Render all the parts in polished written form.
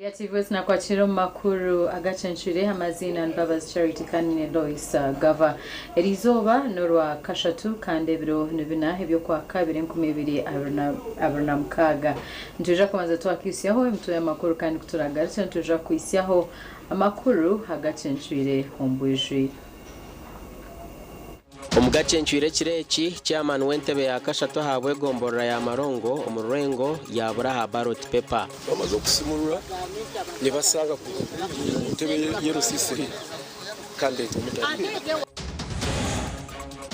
Ori TV West nakwakira omu makuru agacencwire amaziina Mbabazi Charity kandi ne Lois Gava. Eriizooba n'orwa kashatu kandi ebiro nibina eby'okwakabiri 2026. Nitwija kubanza twakwisyaho emitwe y'amakuru kandi kuturagarukye nitwija kwisyaho amakuru agacencwire omu bwijwire. Omu gacencwire ekiro eki, chairman w'entebe ya kashatu ahabw'egomborora ya Marongo omu rurengo yaabura aha ballot paper. Bamaze okusimurura nibasanga ku ntebe y'erusisiri candidate omutari.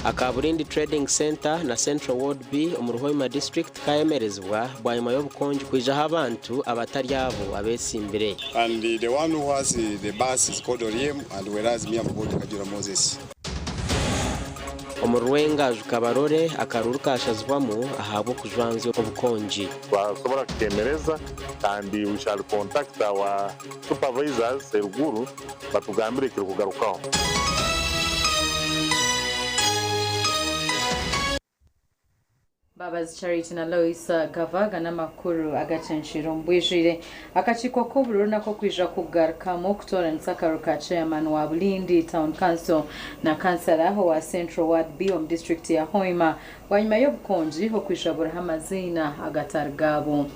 Aka Burindi Trading Centre na Central Ward B omuri Hoima District kayemerezibwa bwanyima y'obukongi kwijaho abantu abatari abo abeesimbire. And the one who has the bus is called Oriem, and whereas me I'm called Kajura Moses. Omu Rwengaju Kabarole akaruuru kashazibwamu ahabw'okujwanzya obukongi. Twasobora kukemereza kandi we shall contact our supervisors eruguru batugambire ekirikugarukaho. Mbabazi Charity na Lois Gava aga n'amakuru agacencwire omu bwijwire. Akakiiko k'obururu nako kwija kugarukamu okutoranisa akaruuru ka Chairman wa Bulindi Town Council na kansara owa Central Ward B omu disiturikiti ya Hoima bwanyima y'obukongi okwija buriho amaziina agatari gaabo.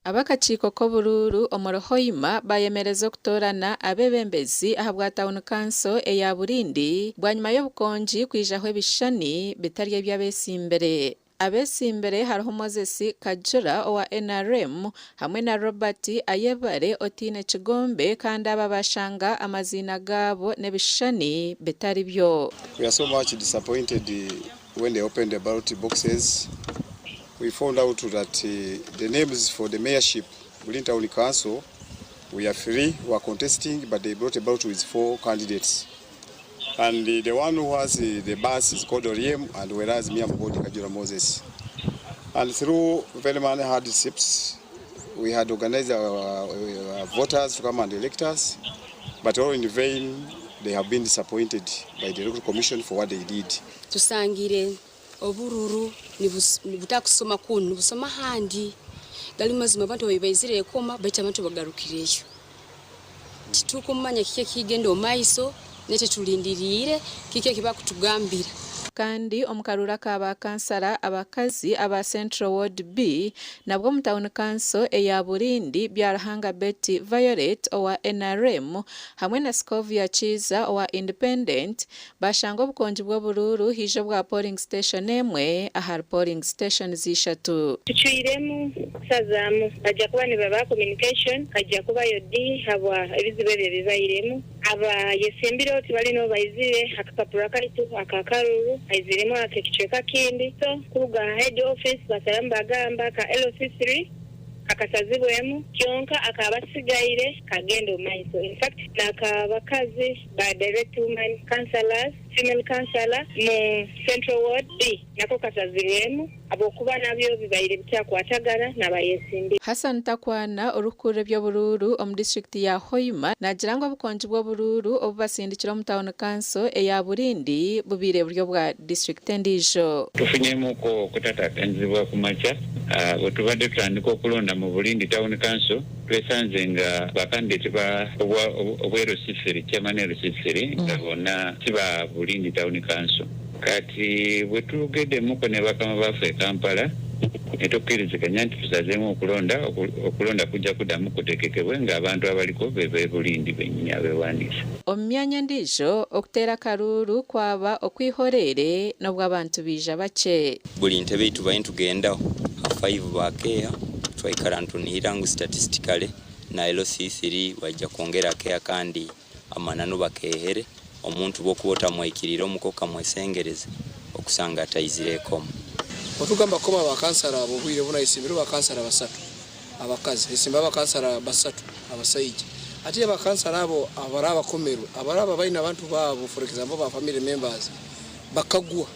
Ab'akakiiko k'oburuuru omuri Hoima bayemereza okutoorana abeebembezi ahabwa tauni kanso eya Bulindi bwanyima y'obukongi kwijaho ebishushani bitari eby'abeesimbire. Abeesimbire hariho Moses Kajura owa NRM hamwe na Robert Ayebare otaine kigombe kandi aba bashanga amaziina gaabo n'ebishushani bitari byo. We are so much disappointed when they opened the ballot boxes. We found out that the names for the mayorship, Bulindi Town Council, we are three who are contesting, but they brought a ballot with four candidates. And the one who has the bus is called Oriem, and whereas me I'm called Kajura Moses. And through very many hardships, we had organized our voters to come and elect us, but all in vain, they have been disappointed by the Electoral Commission for what they did. Tusangire obururu nibutakusoma kunu nibusoma ahandi gali mazima abantu baizire ekoma baitu abantu bagarukireyo titukumanya kiki ekigenda omu maiso nekyo tulindiriire kiki ekibakutugambira. Kandi omu karuuru aka bakansara abakazi aba Central Ward B nabwo omu tauni kanso eya Bulindi, Byaruhanga Betty Violet owa NRM hamwe na Scovia Kiiza owa Independent bashanga obukongi bw'oburuuru haija obwa polling station emwe ahari polling stations ishatu. Tucwiremu kusazaamu bajja kuba nibaba communication hajja kubayo di habwa ebizibu ebyo ebibairemu abayesimbireho tibalina baizire akapapura kaitu akakaruru aiziremu ak'ekicweka kindi so kuruga head office basalamu bagamba ka LC3 akasazibwemu kyonka akabasigaire kagenda omu maiso. In fact, n'akabakazi ba direct woman councillors, female councillor mu Central Ward B nako kasazirwemu habwokuba nabyo bibaire bikyakwatagana n'abayesimbire. Hassan Takwana orikukurira eby'oburuuru omu disiturikiti ya Hoima naagira ngu obukongi bw'oburuuru obu basindikire omu tauni kanso eya Bulindi bubaire buri obwa disiturikiti endiijo. Tufunyemuko okutaataaganyizibwa ku makya bwe tubadde tutandika okulonda mu Bulindi Town Council twesanze nga bakandidate ba obwa LC3, chairman LC3 nga bonna si ba Bulindi Town Council. Kati bwe tugeddemukko ne bakama baffe e Kampala. Netukkiriziganya nti tusazeemu okulonda, okulonda kujja kuddamu kutegekebwe ng'abantu abaliko be b'e Bulindi bennyini abeewandiisa. Omu myanya endiijo, okuteera akaruuru kwaba okw'ihoreere n'obu abantu baija bakye. Buli ntebe ei tubaire nitugendaho ha five bakeeha, twaikara nitunihira ngu statistically na LC3 baija kwongera keeha kandi amananu bakeehere, omuntu bw'okuba otamwaikiriire omuka okamwesengereza okusanga ataizire eka omu. Otugamba kukoma ba kansara abo obwire bunu ayesimbireho ba kansara basatu abakazi, ayesimbireho abakansara basatu abasaija. Hati aba kansara abo abaraba bakomerwe, abaraba baine abantu baabo for example ba family members bakagwa,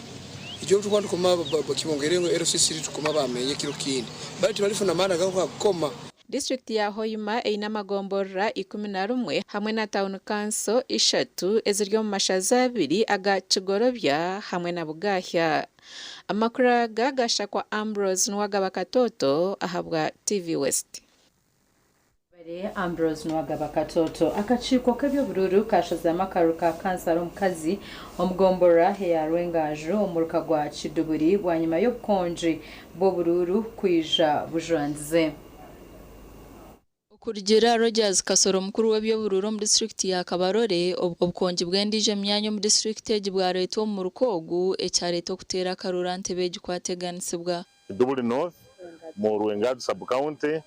ekyo obutukuba nitukoma kibongeire ngu LC3 tukoma ba meeya ekiro kindi, bali tibalifuna maani agakukoma. Disiturikiti ya Hoima eine amagomborora 11 hamwe na tauni kanso ishatu eziri omu mashaza abiri aga Kigorobya hamwe na Bugahya. Amakuru aga gashakwa Ambrose Nuwagaba Katoto ahabwa TV West. Bare Ambrose Nuwagaba Katoto. Akakiiko k'eby'oburuuru kashazamu akaruuru ka kansara omukazi omu gomborora eya Rwengaju omuruka gwa Kiduburi bwanyima y'obukongi bw'oburuuru kwija bujwangize. Okurugiirira ahari Rogers Kasoro omukuru w'eby'oburuuru omu disiturikiti ya Kabarole, obukongi bw'endiijo myanya omu disiturikiti egi bwareetwa omu muruka ogu ekyareeta okuteera akaruuru aha ntebe egi kwateganisibwa. Kidubuli North mu Rwengaju Sub-County,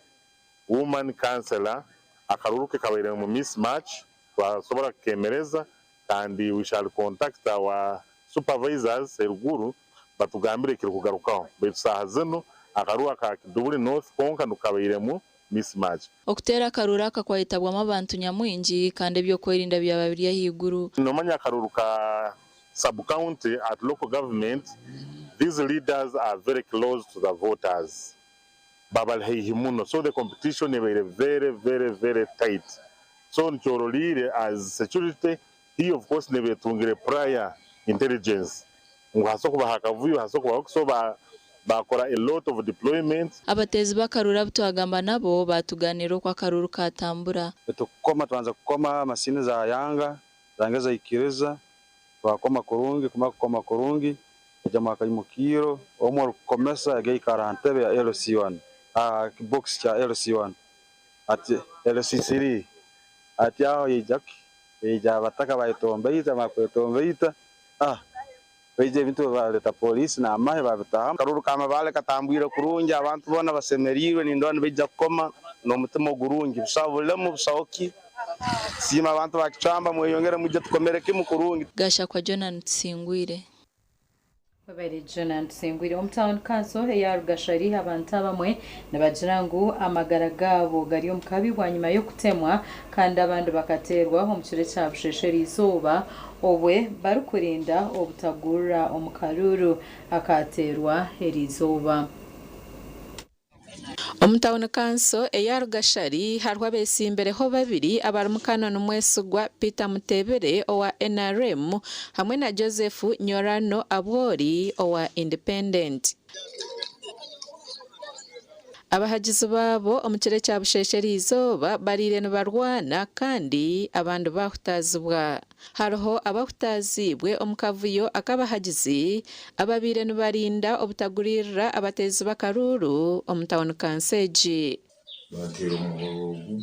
Woman Councillor, akaruru ke kabaire mu mismatch, twasobora kukemereza kandi we shall contact our supervisors eruguru batugambire ekirikugarukaho baitu saaha zinu akaruru aka Kidubuli North konka niko kabairemu mismatch. Okuteera akaruuru aka kwayetabwamu abantu nyamwingi kandi eby'okwerinda byaba biri ahaiguru. Nomanya akaruru ka sub-county at local government, these leaders are very close to the voters, babari haihi muno so the competition ebaire very very very tight so nikyororiire as security hiyo of course neeba etungire prior intelligence ngu haso kubaho akavuyo haso kubaho ki so baakora a lot of deployment. Abateezi b'akaruuru abu twagamba nabo baatugaaniira oku akaruuru kaatambura. Tukukoma twanza kukoma masiini zayanga, zanga zaikiriza, twakoma kurungi, kumara kukoma kurungi, haijamu akaimukiiro, omwe orikukomesa yaija aha ntebe ya LC1, aha kibox kya LC1, ati LC3, ati aho yaija ki, yaija abataka bayetomboita, bamara kwetomboita, baija ebintu baleeta poliisi n'amahe babitahamu. Akaruru ka Mabale katambwire kurungi, abantu boona basemeriirwe, nindora nibaija kukoma n'omutima ogurungi, busaho bulemu, busaho ki. Siima abantu ba Kicwamba mweyongere mwije tukomere kimu kurungi. Gashakwa Jonan Tusingwire. Webare Jonan Tusingwire. Omu town council eya Rugashari abantu abamwe nibagira ngu amagara gaabo gari omu kabi bwanyima y'okutemwa kandi abandi bakateerwa omu kiro kya Busheeshe eriizooba obwe barikurinda obutagurira omu karuuru akateerwa eriizooba. Omu tauni kanso eya Rugashari hariho abesimbireho babiri abarimu Canon Mwesigwa Peter Mutebile owa NRM hamwe na Joseph Nyorano Abwori owa Independent. Abahagizi baabo omu kiro ekya Busheeshe eriizooba bariire nibarwana kandi abandi baahutaazibwa. Hariho abahutaaziibwe omu kavuyo ak'abahagizi ababaire nibarinda obutaguririra abateezi b'akaruuru omu tauni kanso egi. Banteera omuhoro ogu,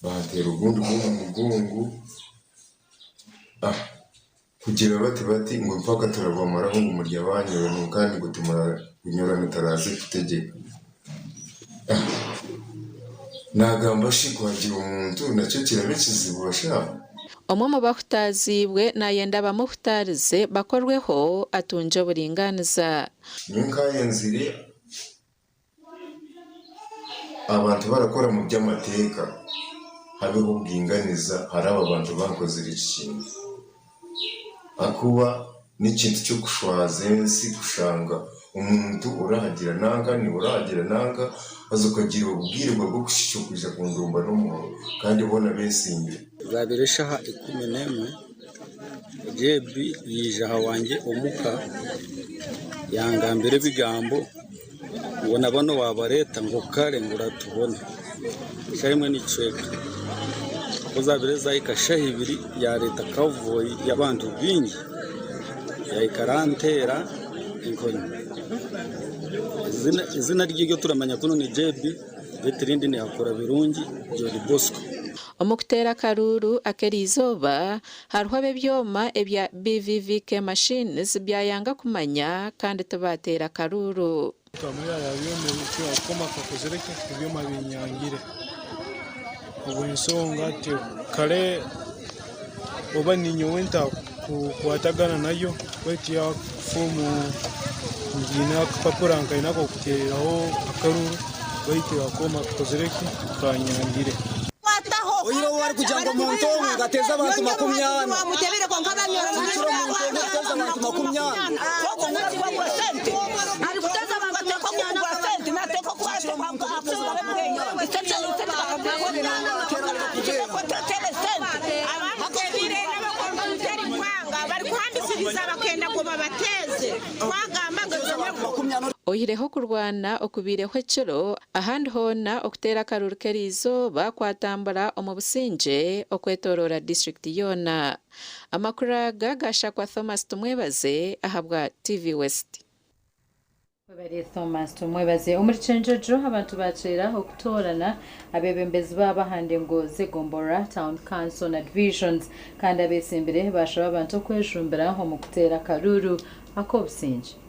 banteera ogundi gw'omu mugongo, kugira bati bati ngu mpaka turabamaraho ngu muri abanyoro kandi ngu Bunyoro taraze kutegyeka. Nagamba shi ku hagira omuntu nakyo kiraba ekizibu bashaho? Omwe omu bahutaaziibwe naayenda abamuhutaarize bakorweho atungye oburingaaniza. Nyowe nkayenzire abantu barakora omu by'amateeka habeho obwinganiza ahari aba bantu abakozire eki kintu. Ahakuba n'ekintu ky'okushwaza ensi kushanga omuntu orahagira nanka naiwe orahagira nanka haza okagira obwire bwawe bw'okushusha kwija kundomba n'omuhoro kandi boona beesimbire. Zabaire eshaaha 11, Jebi yaija aha wangye omuka yangambira ebigambo ngu na banu wabareeta ngu kare ngu oratubona. Eshaaha emwe n'ekicweka ku zabaire zahika shaaha ibiri yareeta kavoyi y'abantu baingi yahika aranteera enkoni. Izina rye turamanya kuno ni JB baitu erindi ni Hakora Birungi John Bosco. Omu kuteera akaruuru ak'eriizooba, hariho ab'ebyoma ebya BVVK machines byayanga kumanya kandi tibaateera karuuru. Akoma kakozire ki ebyoma binyangire obwensonga ti kare oba ninyowe ntakukwatagana nayo baitu yafumu ngiine akapapura nkaine ak'okuteereraho akaruru baitu akoma kakozire ki kanyangire. Oyireho bari kugira ngu omuntu omwe ngateze abantu 40. Kikira omuntu omwe kuteza abantu 40. Oyihireho okurwana okubaireho ekiro, ahandi hoona okuteera akaruuru k'eriizooba kwatambura omu busingye okwetoroora disiturikiti yoona. Amakuru aga gashakwa Thomas Tumwebaze ahabwa TV West. Webare Thomas Tumwebaze. Omuri Kyenjojo abantu bakyera okutoorana abeebembezi baabo aha ndengo z'egomborora, Town Council na Divisions kandi abetsimbire baashaba abantu okwejumbira omu kuteera akaruuru ak'obusingye.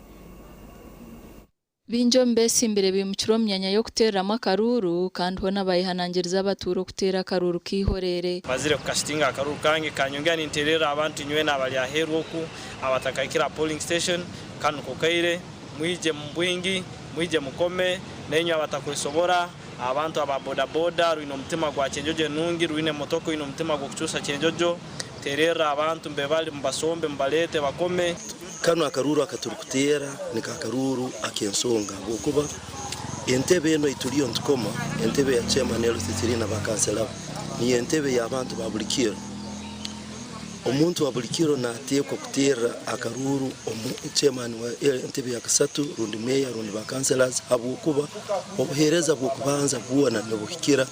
Baingi omu betsimbire baimukire omu myanya y'okuteereramu akaruuru kandi hoona bayehanangiriza abatuura okuteera akaruuru k'eihoreere. Mazire kukasitinga akaruuru kange kanyongera nintererra abantu nywena abari aheeru oku abatakahikire aha polling station kanu niko kaire mwije mu bwingi mwije mukome nainywe abatakwesobora abantu aba boda boda rwine omutima gwa Kyenjojo enungi rwine emotoka oine omutima gw'okukyusa Kyenjojo tererra abantu mbebali mubasombe mubalete bakome. Kanu akaruuru akaturikuteera nika akaruuru ak'ensonga ahabw'okuba entebe enu eituriyo nitukoma, entebe ya chairman LC3 na ba kansela be, niyo entebe y'abantu ba buri kiro. Omuntu wa buri kiro nateekwa kuteera akaruuru omu chairman wa entebe ya kasatu rundi meeya rundi ba councillors ahabw'okuba obuheereza bw'okubanza bwona nibuhikira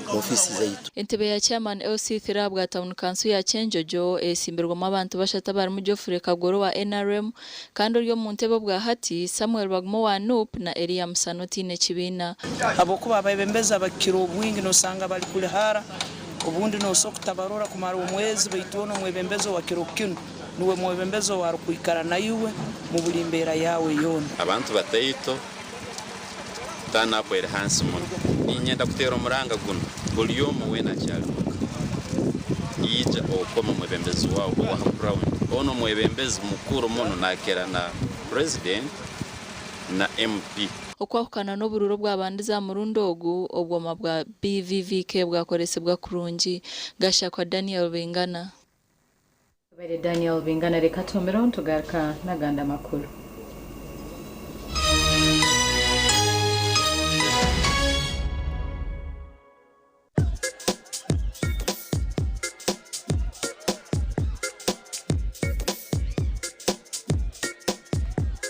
omu ofiisi zaitu. Entebe ya Chairman LC3 ahabwa Tawuni Kanso ya Kyenjojo etsimbirwemu abantu bashatu abarimu Geoffrey Kagoro owa nrm kandi ori omu ntebe obwa hati, Samuel Baguma owa nup na Elia Musana otaine kibiina. Habwokuba abebembezi abakukira obwingi nosanga bali kuli hara, obundi nosobola kutabarora kumara omwezi, baitu onu omwebembezi owa kiro kinu nuwe mwebembezi ow'arukwikara naiwe mu buli mbeera yaawe yoona. Abantu bataito, turn up eri hansi muno. Niinyenda kuteera omuranga gunu, buri omwe weena akyari muka, yaija okome omwebembezi waawe ow'aha ground. Onu omwebembezi mukuru muno naakira na President na MP. Okwahukana n'oburuuru obwabandize aha murundi ogu, obwoma bwa BVVK bwakoresibwa kurungi. Gashakwa Daniel Bingana. Webare Daniel Bingana reka tuhumireho nitugaruka n'agandi amakuru.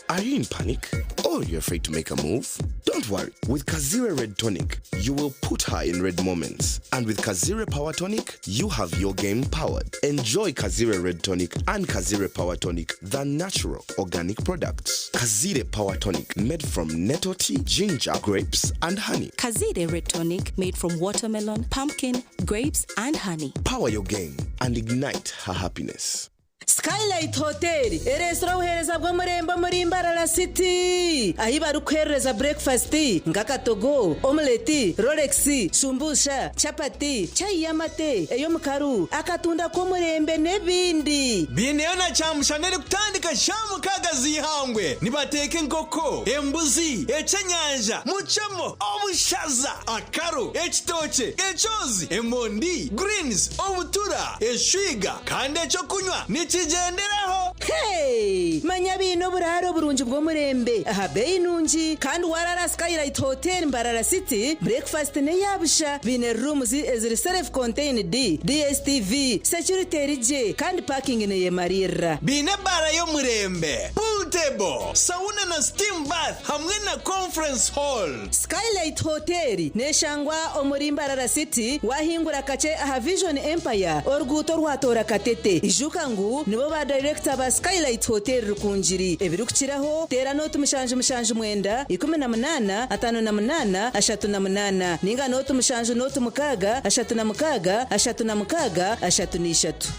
Are you in panic? Or you're afraid to make a move? Don't worry. With Kazire Red Tonic, you will put her in red moments. And with Kazire Power Tonic, you have your game powered. Enjoy Kazire Red Tonic and Kazire Power Tonic, the natural organic products. Kazire Power Tonic, made from nettle tea, ginger, grapes, and honey. Kazire Red Tonic, made from watermelon, pumpkin, grapes, and honey. Power your game and ignite her happiness. Skylight Hotel ereetsire obuheereza bw'omurembe omuri Mbarara City ahi barikuheerereza burekifasiti nk'akatogo, omuleti, rolex, shumbusha, chapati, chai y'amate, ey'omukaru, akatunda k'omurembe n'ebindi. Baineyo na kyamushana erikutandika shaaha mukaaga z'eihangwe. Nibateeka enkoko, embuzi, eky'enyanja, mucemo, obushaza, akaru, ekitookye, ekyozi, emondi, greens, obutura, eshwiga kandi eky'okunywa nikigyenderaho. Hey! Manya baine oburaaro burungi bw'omurembe aha beeyi nungi kandi waraara Skylight Hotel Mbarara City, breakfast n'eya busha. Baine rooms eziri self contained, DSTV, security eri gye kandi parking neyemariirira. Baine ebaara y'omurembe, pool table, sauna na steam bath hamwe na conference hall. Skylight Hotel neshangwa omuri Mbarara City wahingura kakye aha Vision Empire oruguuto orwatoora Katete. Ijuka ngu nibo ba dayirekita ba. Skylight Hotel Rukungiri. Ebirikukiraho, teera nooti 779 18 58 38 ninga nooti 7 nooti 6 36 36 33.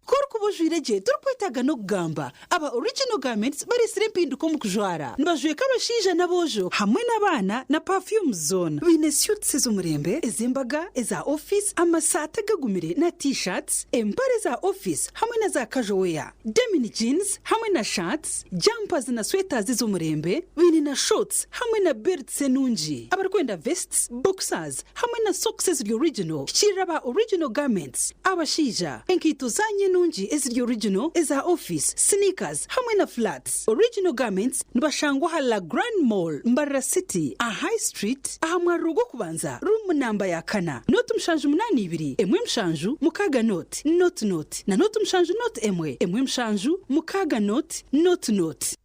Ku orikuba ojwaire gye torikwetaaga n'okugamba. Aba Original Garments bareetsire empinduka omu kujwara. Nibajweka abashaija n'aboojo hamwe n'abaana na perfumes zoona. Baine suits ez'omurembe, ez'embaga, eza ofiisi, amasaati agagumire na T-shirts, empare za ofiisi hamwe na za casual wear, denim jeans hamwe na shirts, jumpers na sweaters ez'omurembe. Baine na shorts hamwe na belts enungi. Abarikwenda vests, boxers hamwe na socks eziri original, hikiirira aba Original Garments, abashaija, enkaito zaanyu enungi eziri original, eza ofiisi, sneakers hamwe na flats. Original Garments nibashangwa aha La Grand Mall, Mbarara City, aha High Street, aha mwariro gw'okubanza, room namba ya kana, nooti 782 1 7 6 nooti nooti nooti na nooti 7 nooti 1 1 7 6 nooti nooti nooti.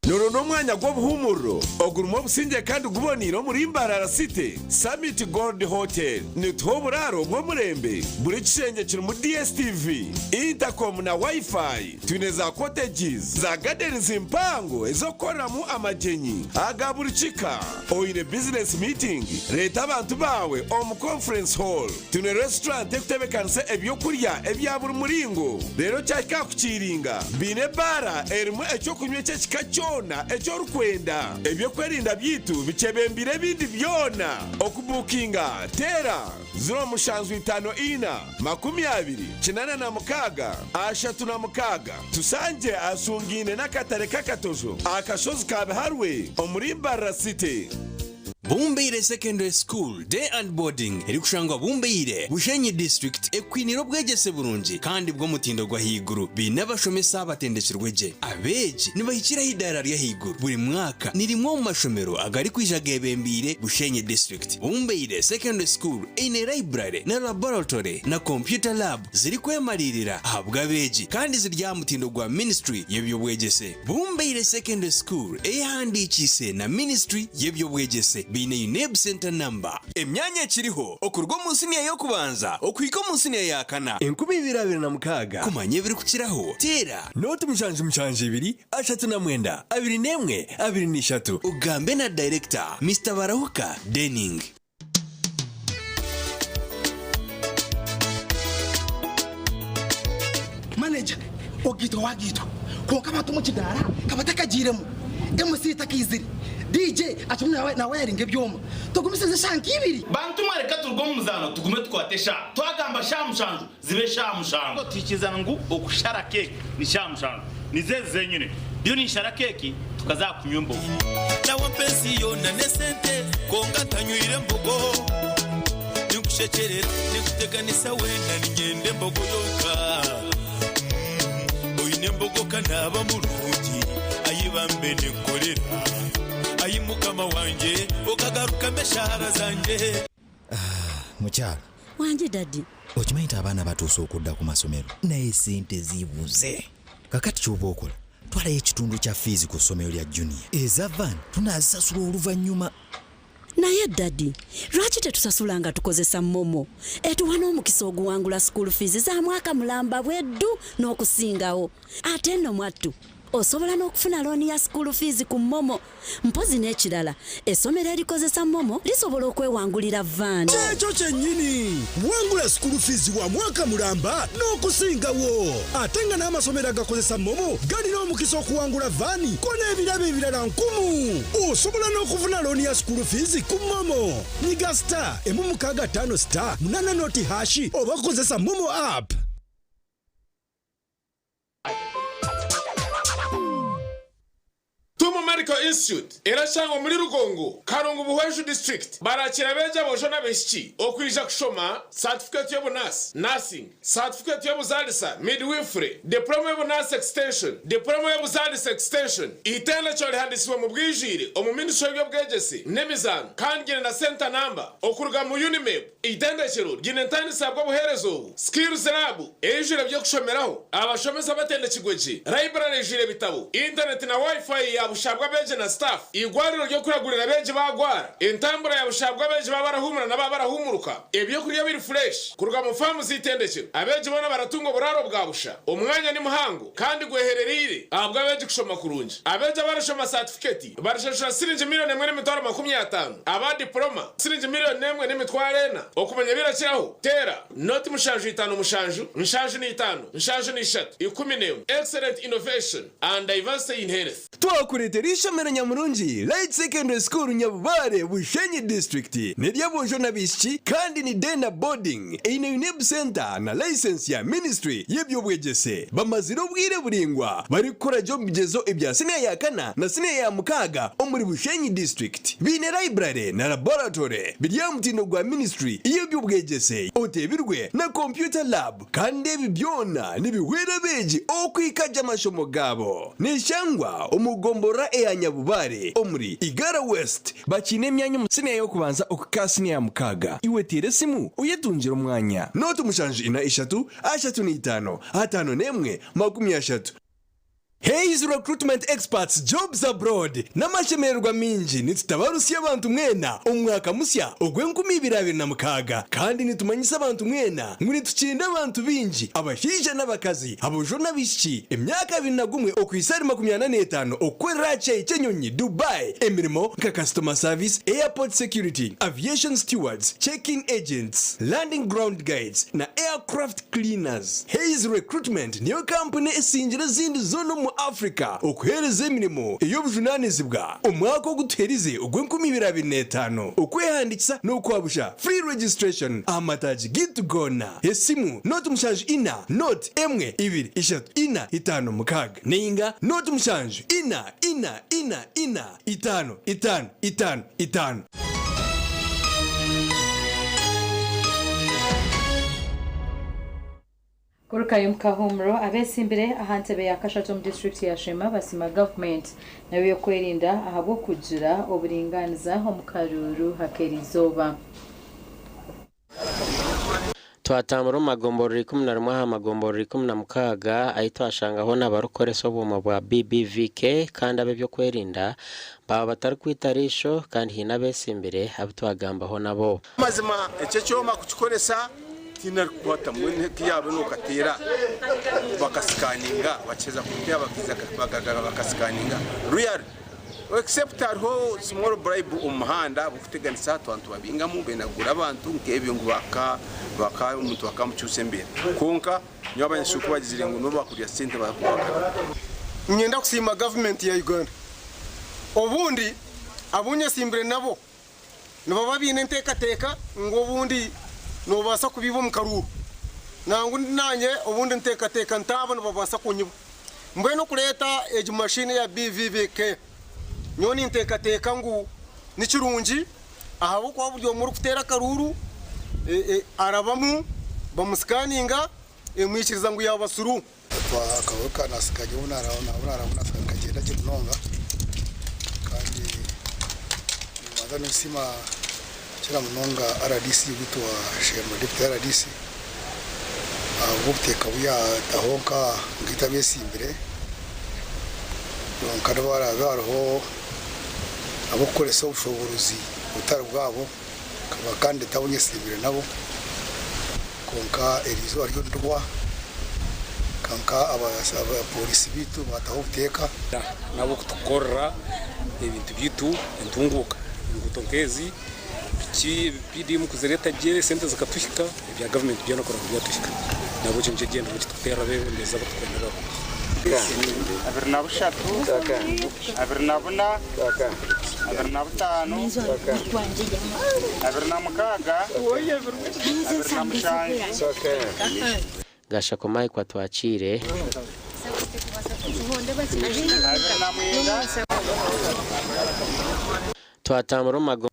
Nooronda omwanya gw'obuhuumuriro ogurimu obusingye kandi guboneire omuri Mbarara City? Summit Gold Hotel netuha oburaaro bw'omurembe. Buri kishengye kirimu DSTV, intercom na Wi-Fi. Twine za cottages za gardens mpango ez'okukoreramu amagyenyi aga buri kika. Oine business meeting? Reeta abantu baawe omu conference hall. Twine restaurant ekutebekanisa eby'okurya ebya buri muringo. Reero kyahika aha kukiiringa, baine ebaara erimu eky'okunywa eky'ekika kyona eki orikwenda. Eby'okwerinda byaitu bikyebembeire ebindi byona. Okubuukinga, teera 0754 20 86 36. Tushangye ahashungaine n'akatare k'Akatojo aha kashozi ka Biharwe omuri Mbarara City. Bumbeire Secondary School Day and Boarding erikushangwa Bumbeire, Bushenyi District ekwiniire obwegyese burungi kandi bw'omutindo gw'ahaiguru. Baine abashomesa abatendekirwe gye. Abeegi nibahikira aha idaara ry'ahaiguru buri mwaka. Ni rimwe omu mashomero agarikwija geebembeire Bushenyi District. Bumbeire Secondary School eine library na laboratory na computer lab zirikwemariirira ahabw'abeegi kandi ziri aha mutindo gwa Ministry y'eby'obwegyese. Bumbeire Secondary School eyehandiikiise na Ministry y'eby'obwegyese baine UNEB Centre Number. Emyanya ekiriho okuruga omu siniya y'okubanza okuhika omu siniya ya kana. 2026. Kumanya ebirikukiraho, teera. Nooti 772 39 21 23 ogambe na Dayirekita, Mister Barahuka Denning. Manager, Ogaitwa wagaitwa kwonka abantu omu kidaara kabatakagiiremu, MC takaizire, DJ akirimu nawayaringa ebyoma, tugumisirize eshaaha nka ibiri. Bantu mwe reka turuge omu muzaano tugume tukwate eshaaha. Twagamba shaaha mushanju zibe shaaha mushanju. Tuhikirizana ngu okushara keeki ni shaaha mushanju. Nizo ezi zenyine. Ndiyo ninshara keeki tukaza aha kunywa embogo. Nawe mpa ensi yoona n'esente kwonka ntanywire mbogo. Ninkushekyerera, ninkuteganisa weena niinyenda embogo yonka. Oine embogo ka naaba murungi, ayi bambe ninkukorera. Ayi Mukama wangye, okagarukamu eshaara zangye. Mukyala. Wangi daddy. Okimanyi nti abaana batuuse okudda ku masomero naye sente zibuze. Kakati kyoba okola twalayo ekitundu kya fiizi ku ssomero lya Junior. Eza van tunaazisasula oluvannyuma. Naye daddy lwaki tetusasula nga tukozesa momo? Etuwa n'omukisa oguwangula school fees za mwaka mulamba bweddu n'okusingawo. Ate nno mwattu osobola n'okufuna looni ya school fees ku momo. Mpozi n'ekirala, essomero erikozesa MoMo lisobola okwewangulira vaani. Kyekyo kyennyini! Wangula school fees wa mwaka mulamba n'okusingawo! Ate nga n'amasomero agakozesa MoMo galina omukisa okuwangula vaani ko n'ebirabo ebirala nkumu! Osobola n'okufuna looni ya school fees ku MoMo. Nyiga star emu mukaaga ttaano star munaana nooti hashi oba kozesa MoMo app. Tumu Medical Institute erashangwa omuri Rugongo, Karungu Buhweju District. Barakira abeegi aboojo n'abaishiki okwija kushoma satifikeeti y'obunaasi, Nursing, satifikeeti y'obuzaalisa, Midwifery, Diploma y'obunaasi Extension, Diploma y'obuzaalisa Extension. Eitendekero rihandiisibwe omu bwijwire omu Ministry y'eby'obwegyese n'emizaano kandi ryine na Centre Number okuruga mu UNIMEB. Eitendekero ryine entandisa bw'obuheereza obu, Skills Lab eijwire eby'okushomeraho, abashomesa abatendekirwe gye, library eijwire ebitabo, intaneti na Wi-Fi ya busha. ahabw'abeegi na sitaafu, eigwariro ry'okuragurira abeegi baagwara, entambura ya busha ahabw'abeegi baaba barahuumura na baaba barahuumuruka, ebyokurya biri fureeshi kuruga mu faamu z'eitendekero, abeegi boona baratunga oburaaro bwa busha, omwanya ni muhango kandi gweherereire ahabw'abeegi kushoma kurungi. Abeegi abarashoma saatifiketi barashashura siringi miriyoni emwe n'emitwaro 50, aba dipuloma siringi miriyoni emwe n'emitwaro ena. Okumanya ebirakiraho, teera noti 7 5 7 5 73 11. Excellent innovation and diversity in health. Twakureetera eishomero nyamurungi Light Secondary School Nyabubare, Bushenyi District. N'ery'aboojo n'abaishiki kandi ni day na boarding. Eine UNEB Centre na license ya Ministry y'eby'obwegyese. Bamazire obwire buraingwa barikukora gye omu bigyezo ebya siniya ya kana na siniya ya mukaaga omuri Bushenyi District. Baine library na laboratory biri aha mutindo gwa Ministry y'eby'obwegyese oteebirwe na computer lab. Kandi ebi byona nibihwera abeegi okuhika gye amashomo gaabo. Neshangwa omu gomborora eya Nyabubare omuri Igara West. Bakiine emyanya omu siniya y'okubanza okuhika aha siniya ya mukaaga. Iwe teera esimu oyetungire omwanya. Nooti 7 4 3 5 51 30. Hays Recruitment Experts Jobs Abroad N'amashemererwa maingi nitutabarutsya abantu mwena omu mwaka musya ogw'enkumi ibiri abiri na mukaaga kandi nitumanyisa abantu mwena ngu nitukinda abantu baingi abashaija n'abakazi, aboojo n'abaishiki emyaka 21 okuhitsya ahari 45 okukorera aha kishaayi ky'enyonyi Dubai emirimo nka Customer Service, Airport Security, Aviation Stewards, Check-in Agents, Landing Ground Guides na Aircraft Cleaners. Hays Recruitment niyo kampuni esingire ezindi zoona omu Africa okuheereza emirimo ey'obujunaanizibwa. Omwaka ogu tuherize ogw'enkumi ibiri abiri n'etaano, okwehandiikisa n'okwa busha, free registration, aha mataagi gaitu goona. Esimu, 0 7 4 1 2 3 4 5 6 nainga 0 7 4 4 4 4 5 5 5 5. Kurukayo omu kahuumuro, abeesimbire aha ntebe ya kashatu omu disiturikiti ya Sheema basiima gavumenti n'ab'ebyokwerinda ahabw'okugira oburingaaniza omu karuuru ak'eriizooba. Twatambura omu magomborora 11 aha magomborora 16 ahi twashanga hoona abarikukoresa obwoma bwa BBVK kandi ab'ebyokwerinda baaba batarikwita riisho kandi haine abeesimbire abu twagambaho nabo. Mazima eki ekyoma kukikoresa tihaine arikukwata mbwenu hati yaaba nokateera bakasikaninga bakiheza kuteera bakiiza bakasikaninga really except hariho small bribe omu muhanda abarikuteganisa twaba nitubabingamu benda kugura abantu nk'ebyo ngu baka baka omuntu bakamukyusa embeera kwonka nyowe abanyashukuru kubagizire ngu nibo bakurya sente bakubaka. Niinyenda kusiima gavumenti ya Uganda. Obundi abu nyesimbire nabo nibaba baine enteekateeka ngu obundi noobaasa kubiiba omu karuuru. Nangwa naanye obundi nteekateeka nti abo nibabaasa kunyiba. Mbwenu okureeta egi mashini eya BVVK, nyowe ninteekateeka ngu ni kirungi ahabw'okuba buri omwe orikuteera akaruuru arabamu bamusikaninga emwikiriza ngu yaaba suru. Akaruuru ka nasika nyowe obu naaraaba nasika nikagyenda gye munonga kandi nimbanza ninsiima kukira munonga rdc waitu wa Sheema deputy rdc ahabw'obuteeka obu yaataho nkaitwe abeesimbire kwonka nobu haraabe hariho abarikukoresa obushoboorozi butari bwabo nka ba kandidate abu nyesimbire nabo kwonka eriizooba ryo nirihwa kwonka abapoorisi baitu baataho obuteeka. N'ahabw'okutukorera ebintu byaitu entunguuka enguuto nk'ezi biki PDM kuzireeta gye esente zikatuhika ebya gavumenti byona kureba ngu byatuhika nahabwekyo nikyo ekigyendererwa eki turikuteerera abeebembezi abu turikwenda barungi. 23, 24, 25, 26, 27. Gashako Mike Atwakiire. 29. Twatambura omu mago.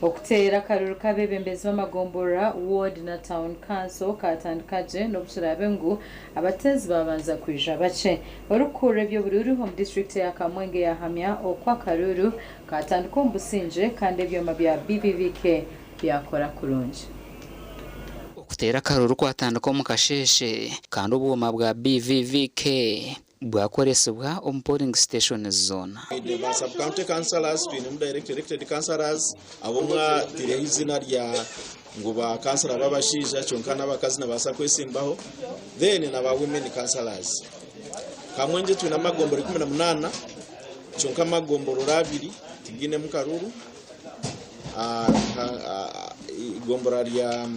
Okuteera akaruru k'abeebembezi b'amagomborora, ward na town council kaatandika gye n'obu kiraabe ngu abateezi baabanza kwija bakye. Orikukurira eby'oburuuru omu disiturikiti eya Kamwenge yaahamya oku akaruuru kaatandika omu busingye kandi ebyoma bya BVVK byakora kurungi. Okuteera akaruuru kwatandika omu kasheeshe kandi obwoma bwa BVVK bwakoresibwa omu polling stations zoona. Twine ba sub county councillors, twinemu direct elected councillors abu mwatireho izina rya ngu ba kansara b'abashaija kyonka n'abakazi nibabaasa kwesimbaho then na ba women councillors. Kamwengye twine amagombora 18 kyonka amagomborora abiri tigainemu karuru. Eigombora rya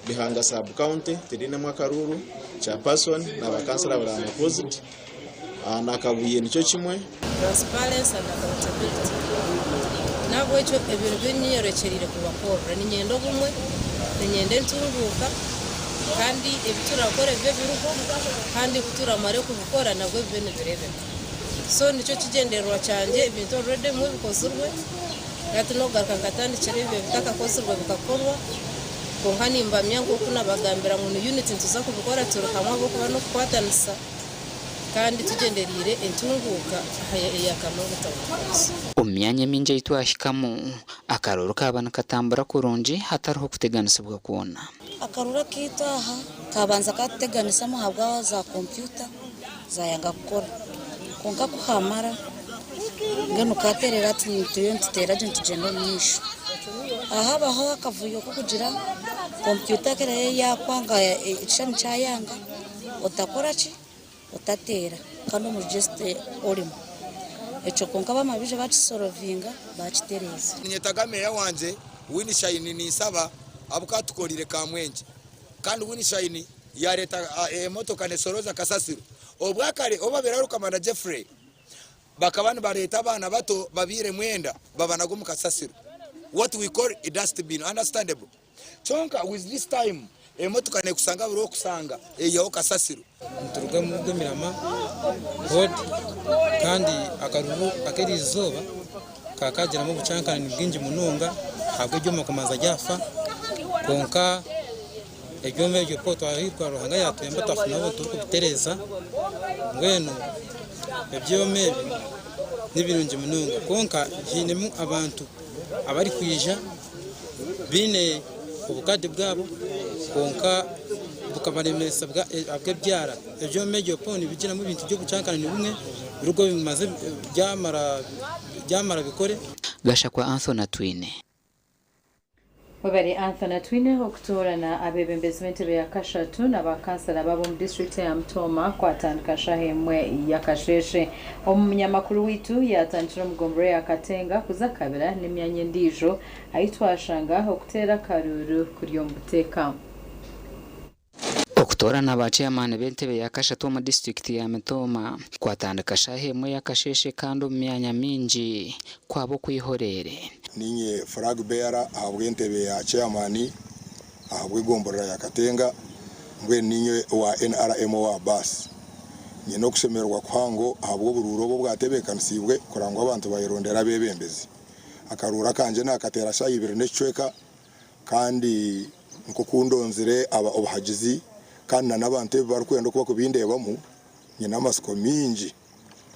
Bihanga sub county tirinemu akaruru, chairperson na ba kansara bari unopposed. Na Kabuye nikyo kimwe. Transparency and accountability. N'ahabw'ekyo ebyo nibyo nyorekyereire kubakorera. Niinyenda obumwe, niinyenda entunguuka kandi ebi turakore bibe biriho kandi ku turamare kubikora nabwo bibe nibireebeka. So nikyo kigyendererwa kyangye, ebintu already ebimwe bikozirwe hati n'okugaruka nkatandikira ebyo ebitakakozirwe bikakorwa. Kwonka nimbamya nk'oku nabagambira ngu ni unity nituza kubikora turi hamwe ahabw'okuba n'okukwatanisa. Kandi tugyendereire entunguuka eya Kamwengye Town Council. Omu myanya emingi ei twahikamu, akaruuru kaaba nikatambura kurungi hatariho kuteganisibwa kwona. Akaruuru akaitu aha kabanza katuteganisamu ahabwa za kompyuta zayanga kukora kwonka kuhamara mbwenu katerera hati turiyo nituteera gye nitugyenda omu maisho. Habaho akavuyo k'okugira kompyuta ku eraabe yakwanga ekishushani kyayanga otakora ki? Otateera kandi omu register orimu. Ekyo kwonka bamara baija bakisorovinga bakitereeza. Ninyetaga meeya wangye Winnie Shine ninsaba ahabw'okuba atukorire Kamwengye kandi Winnie Shine yareeta emotoka nesoroza kasasiro. Obwakare obu babaire hariho Kamanda Geoffrey bakaba nibareeta abaana bato babairemu enda babanaga omu kasasiro what we call a dustbin understandable. Kyonka with this time emotoka nekusanga buri okusanga eihaho kasasiro. Nituruga omu Rwemirama ward kandi akaruru ak'eriizooba kakagiramu obucankarani bwingi munonga ahabw'ebyoma kumanza byafa kwonka ebyoma ebyo ku twahirwa Ruhanga yatuyamba twafuna obu turikubitereeza mbwenu ebyoma ebi nibirungi munonga kwonka hainemu abantu abarikwija baine obukadi bwabo kwonka bukabaremesa ahabw'ebyara. Ebyoma ebyo po nibigiramu ebintu by'obucankarani bumwe birigo bimaze byamara bikore. Gashakwa Anthony Atwine. Webare Anthony Atwine okutoorana abeebembezi b'entebe ya kashatu na ba kansara b'ab'omu disiturikiti eya Mitooma kwatandika shaaha emwe y'akasheeshe. Omunyamakuru waitu yaatandikira omu gomborora ya Katenga kuza Kabira n'emyanya endiijo ahi twashanga okuteera akaruuru kuri omu buteeka. Okutoorana ba ceeyamaani b'entebe ya kashatu omu disiturikiti ya Mitooma kwatandika shaaha emwe y'akasheeshe kandi omu myanya mingi kwaba okw'ihoreere. Niinye flag bearer ahabw'entebe ya chairman ahabw'egomborora ya Katenga mbwenu niinye owa nrm owa baasi. Nyine okushemererwa kuhango ahabw'oburuuru obu obwatebeekanisiibwe kureba ngu abantu bayerondera abeebembezi. Akaruuru akangye naakateera shaaha ibiri n'ekicweka Kandi nk'oku ndonzire aba obuhagizi kandi na n'abantu ebi barikwenda oku barikubindeebamu, nyine amatsiko maingi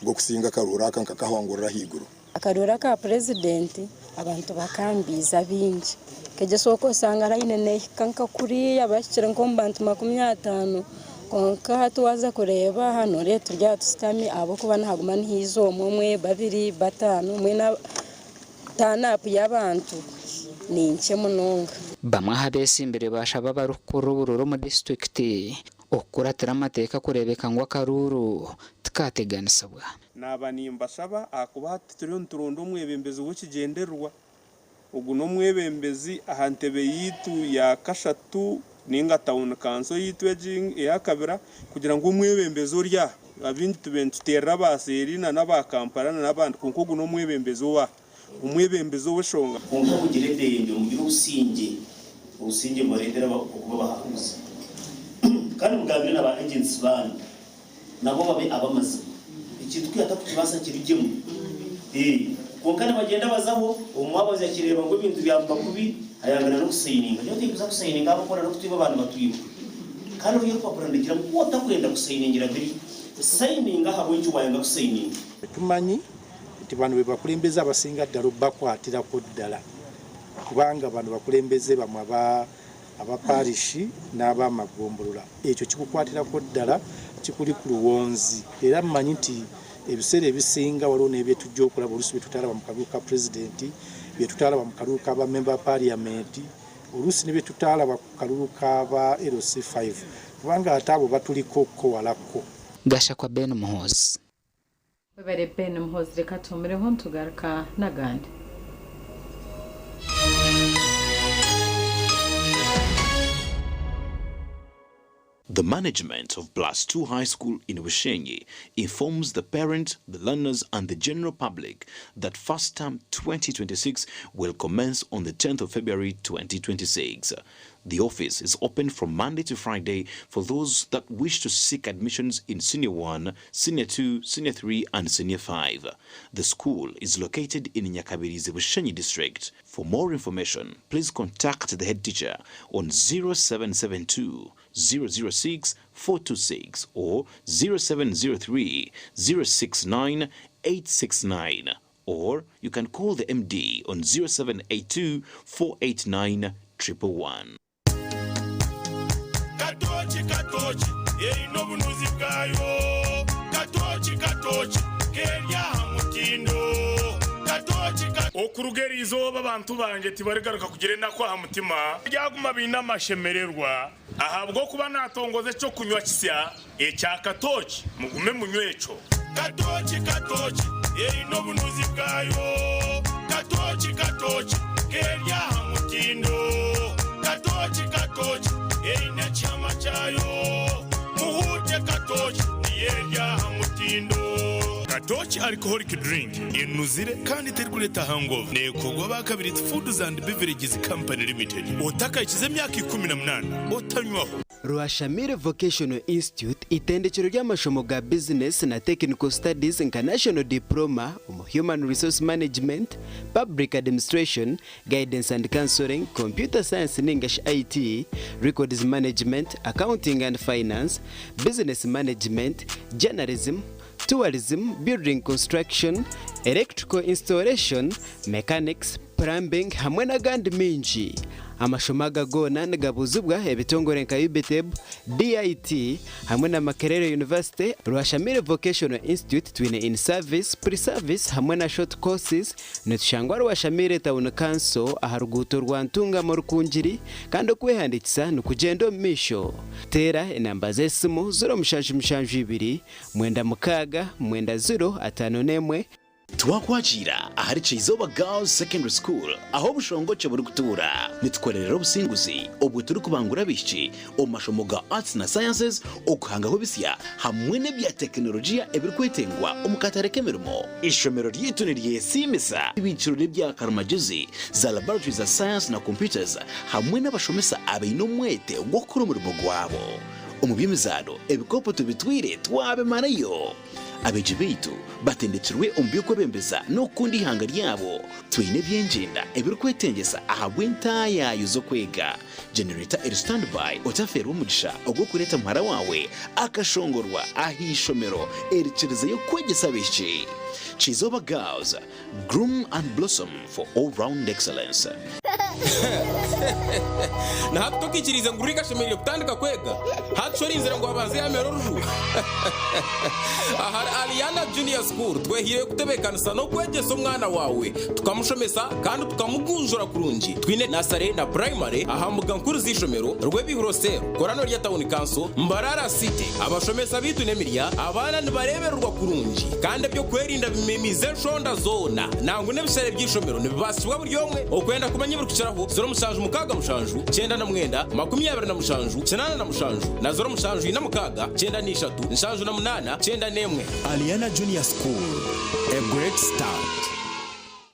g'okusinga akaruuru aka nkakahangurira ahaiguru. Akaruuru aka purezidenti abantu bakambiiza baingi. Nk'egyesooka osanga layini neehika nka kuriya bahikire nk'omu bantu 50 kwonka hati waaza kureeba aha nooreeba turi aha tushutami ahabw'okuba nihaguma nihaija omwe omwe, babiri, bataano mbwenu Taanapu y'abantu ni nkye munonga. Bamwe aha beesimbire baashaba abarikukurira oburuuru omu disiturikiti okukuratira amateeka kureebeka ngu akaruuru tikaateganisibwa. Naaba nimbashaba ahakuba hati turiyo nituronda omwebembezi w'ekigyendererwa. Ogu n'omwebembezi aha ntebe yaitu ya kashatu ninga tawuni kanso yaitu egi eya Kabira kugira ngu omwebembezi ori aha, abaingi tubaire nituteerera aba seeri na n'aba Kampala na n'abandi kwonka ogu n'omwebembezi owa omwebembezi ow'eshonga. Kwonka mugire eddembe, mugire obusingye, obusingye bubareetere okuba abahakuzi. Kandi mugambire na ba agents baanyu nabo babe ab'amazima. Ekintu ku yatakukibaasa kirugyemu. Kwonka nibagyenda bazaho, omu mwabazi akireeba ngu ebintu byamuba kubi, ayangana n'okusayininga. Nyowe tindikuza kusayininga ahabw'okuba n'okutwiba abantu batwiba. Kandi ruriya orupapura nirugira ngu ku otakwenda kusayiningira biri, sayininga ahabw'enki waayanga kusayininga. Tumanyi nti bano be bakulembeze abasinga ddala obakwatirako ddala kubanga bano bakulembeze bamwe aba aba parish n'abamagombolola. Ekyo kikukwatirako ddala Kikuli ku luwonzi era mmanyi nti ebiseera ebisinga waliwo n'ebyetujja okulaba oluusi byetutaalaba mu kalulu ka pulezidenti, byetutaalaba mu kalulu ka bammemba ba parliament, oluusi ne byetutaalaba ku kalulu ka ba LC5 kubanga ate abo batuliko ko walako. Gashakwa Ben Muhoozi. Webare Ben Muhoozi reka tuhumireho nitugaruka n'agandi. The management of Plus 2 High School in Bushenyi informs the parents, the learners, and the general public that first term 2026 will commence on the 10th of February 2026. The office is open from Monday to Friday for those that wish to seek admissions in Senior 1, Senior 2, Senior 3, and Senior 5. The school is located in Nyakabirizi Bushenyi district. For more information, please contact the head teacher on 0772 006 426 or 0703 069 869 or you can call the MD on 0782 489 111. Katoki katoki erina obunuzi bwayo katoki katoki keri aha mutindo katoki Okuruga eri izooba abantu bangye tibarigaruka kugira enaku aha mutima, baryaguma baine amashemererwa ahabw'okuba naatongoza eky'okunywa kisya ekya katooki. Mugume munywe ekyo. Katooki katooki eine obunuzi bwayo, katooki katooki keri aha mutindo, katooki katooki eine ekihama kyayo, muhuute katooki niyo eri aha mutindo. Katooki Alcoholic Drink enuzire kandi terikureeta hangover. Neekorwa aba Kabiriti Foods and Beverages Company Limited. Otakahikize emyaka 18 otanywaho. Rwashamire Vocational Institute itendekero ry'amashomo ga bizinesi na Technical Studies nka National Diploma omu Human Resource Management, Public Administration, Guidance and Counselling, Computer Science ninga shi IT, Records Management, Accounting and Finance, Business Management, Journalism, Tourism, Building Construction, Electrical Installation, Mechanics, Plumbing hamwe n'agandi maingi. Amashomo aga goona nigabuuzibwa ebitongore nka UBTEB, DIT hamwe na Makerere University, Rwashamire Vocational Institute twine in service, pre service hamwe na short courses. Nitushangwa Rwashamire Town Council aha ruguuto rwa Ntungamo Rukungiri kandi okwehandiikisa nikugyenda omu maisho. Teera enamba z'esimu 0772 96 90 51. Twakwakiira ahari Kyizooba Girls Secondary School ahu obushongokye burikutuura. Nitukorerera obusinguzi obwo turikubangura abaishiki omu mashomo ga Arts na Sciences, okuhangaho ebisya hamwe n'ebya tekinologiya ebirikwetengwa omu katare k'emirimo. Eishomero ryaitu niryesiimisa ibiikiro ry'ebya karimagyezi, za laboratory za Science na Computers hamwe n'abashomesa abaine omwete gw'okukora omurimo gwabo. Omu by'emizaano, ebikopo tubitwire twabimarayo. Abeegi baitu batendekirwe omu by'okwebembeza n'okukunda eihanga ryabo. Twine eby'engyenda ebirikwetengyesa ahabw'entaayaayo z'okwega. Genereta eri standby otafeerwa omugisha ogw'okureeta muhara waawe akashongorwa aha ishomero erikirizeyo kwegyesa abaishiki. Kizooba Girls, Groom and Blossom for all round excellence. Na hati tokaikiriize ngu Rick ashemereire kutandika kwega? Hati shi orinzire ngu abanze yaamera oruju? Ahari Aliana Junior School twehaireyo kutebeekanisa n'okwegyesa omwana waawe, tukamushomesa kandi tukamugunjura kurungi. Twine nasare na purayimare aha mbuga nkuru z'eishomero, Rwebihuro Cell, Korano rya Tawuni Kanso, Mbarara City. Abashomesa baitu n'emirya, abaana nibareebererwa kurungi kandi eby'okwerinda bimemiize enshonda zoona. Nangwa n'ebishare by'eishomero nibibaasibwa buri omwe. Okwenda kumanya ebirikukiraho, 0767 99 27 87 na 0746 93 78 91. Aliana Junior School, a great start.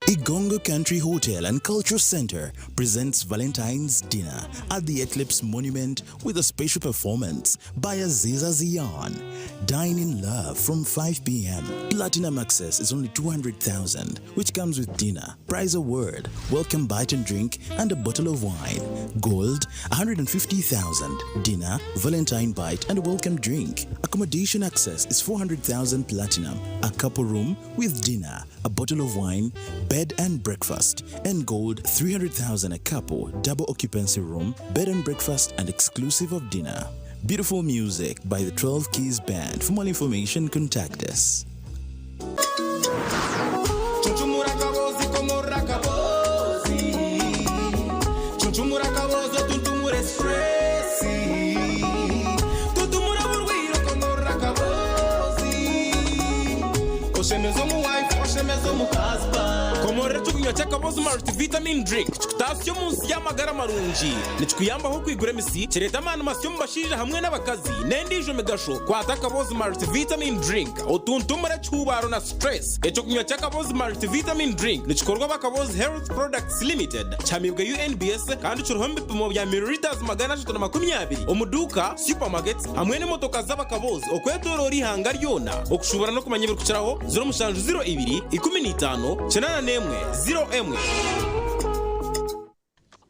Igongo Country Hotel and Cultural Center presents Valentine's Dinner at the Eclipse Monument with a special performance by Aziza Zion. Dine in love from 5 p.m. Platinum access is only 200,000, which comes with dinner, prize award, welcome bite and drink, and a bottle of wine. Gold, 150,000, dinner, Valentine bite, and a welcome drink. Accommodation access is 400,000 platinum, a couple room with dinner, a bottle of wine, bed and breakfast, and gold 300,000 a couple, double occupancy room, bed and breakfast, and exclusive of dinner. Beautiful music by the 12 Keys Band. For more information, contact us. Cuncumura akabozi komorora akabozi Cuncumura akabozi otuntumure stress Tutumura burwiro komorora akabozi Oshemeza omu wife oshemeza omu husband Komorora ekyokunywa ky'akabozi multivitamin drink kikutaasya omu nsi y'amagara marungi nikikuyambaho okwigura emisi kireeta amaani masya omu bashaija hamwe n'abakazi n'endiijo migasho kwata akabozi multivitamin drink otuntumure ekihubaaro na stress Ekyokunywa ky'Akabozi Multivitamin Drink nikikorwa aba Akabozi Health Products Limited, kihamiibwe UNBS kandi kiriho omu bipimo bya millilitres 320 omu duuka, supermarkets hamwe n'emotoka z'Abakabozi okwetoroora eihanga ryona. Okushuubura n'okumanya ebirikukiraho, 0702 15 81 01.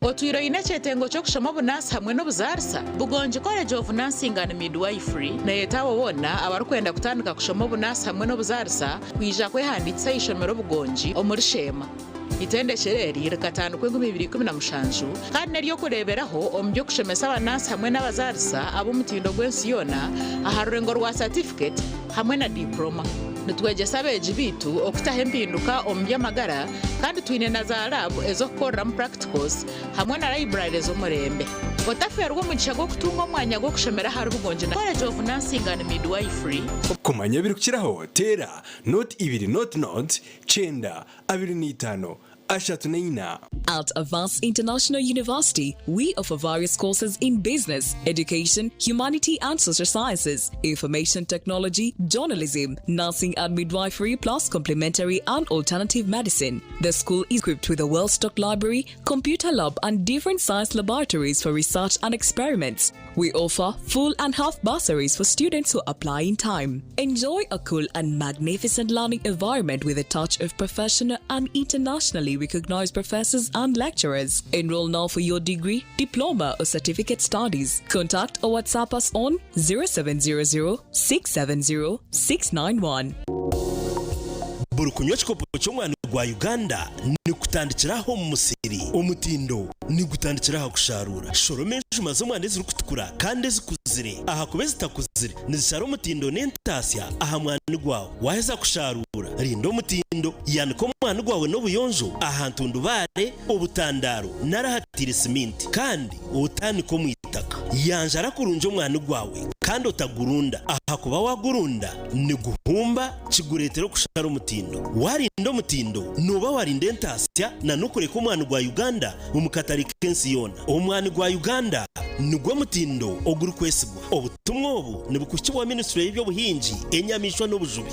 Otwire oine ekyetengo ky'okushoma obunaasi hamwe n'obuzaarisa? Bugongi College of Nursing and Midwifery neyeta abo boona abarikwenda kutandika kushoma obunaasi hamwe n'obuzaarisa kwija kwehandiikisa aha ishomero Bugongi omuri Sheema. Itendekyero eri rikatandikwa 2017 kandi n'ery'okureeberaho omu by'okushomesa abanaasi hamwe n'abazaarisa ab'omutindo gw'ensi yoona aha rurengo rwa satifiketi hamwe na diipuloma. Nitwegyesa abeegi baitu okutaho empinduka omu by'amagara kandi twine na za laabu ez'okukoreramu practicals hamwe na library ez'omurembe. Otafeerwa omugisha gw'okutunga omwanya gw'okushomera ahari Bugongi na College of Nursing and Midwifery. Kumanya ebirikukiraho, teera noti ibiri noti noti, kyenda, 25, 34. At Avance International University, we offer various courses in business, education, humanity and social sciences, information technology, journalism, nursing and midwifery, plus complementary and alternative medicine. The school is equipped with a well-stocked library, computer lab, and different science laboratories for research and experiments. We offer full and half bursaries for students who apply in time. Enjoy a cool and magnificent learning environment with a touch of professional and internationally recognized professors and lecturers. Enroll now for your degree, diploma, or certificate studies. Contact or WhatsApp us on 0700 670 691. Buri kunywa ekikopo ky'omwani gwa Uganda nikutandikira aha omu musiri. Omutindo nigutandikira aha kusharuura. Shoroma enjuma z'omwani ezirikutukura kandi ezikuzire ahakuba ezitakuzire nizishara omutindo n'entaasya aha mwani gwawe. Waaheza kusharuura, rinda omutindo. Yanika omwani gwawe n'obuyonjo aha ntundubaare, obutandaaro nari ahataire siminti kandi otaanika omu itaka. Yanjara kurungi omwani gwawe kandi otagurunda ahakuba waagurunda niguhumba kigureetera okushara omutindo. Waarinda omutindo, nooba waarinda entaasya na n'okureka omwani gwa Uganda omu katare k'ensi yoona. Omwani gwa Uganda nigwo mutindo ogurikwesigwa. Obutumwa obu nibukuhikibwa Minisitule y'eby'obuhingi, enyamaishwa n'obujubi.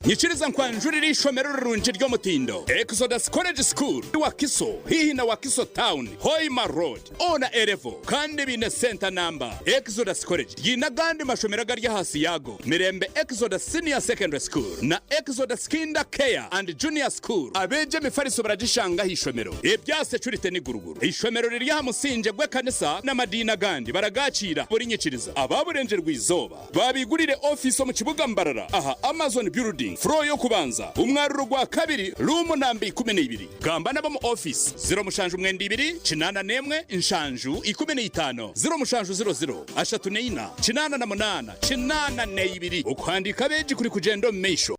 Nyikiriza nkwanjurire eishomero rirungi ry'omutindo, Exodus College School, Wakiso, haihi na Wakiso Town, Hoima Road, O na A level kandi baine senta namba. Exodus College ryine agandi mashomero agari ahansi yaago, Mirembe Exodus Senior Secondary School na Exodus Kinder Care and Junior School. Abeegi emifariso baragishanga aha ishomero. Ebya securite ni guruguru. Eishomero riri aha musingye gw'ekanisa n'amadiini agandi baragaakiira buri nyikiriza. Aba Burengyerwa-izooba Baabigurire ofiisi omu kibuga Mbarara aha Amazon Building, floor y'okubanza, omwaruro gwa kabiri, room namba 12. Gamba n'ab'omu ofiisi, 072 81 7 15, 0700 34 88 82. Okuhandiika abeegi kuri kugyenda omu maisho.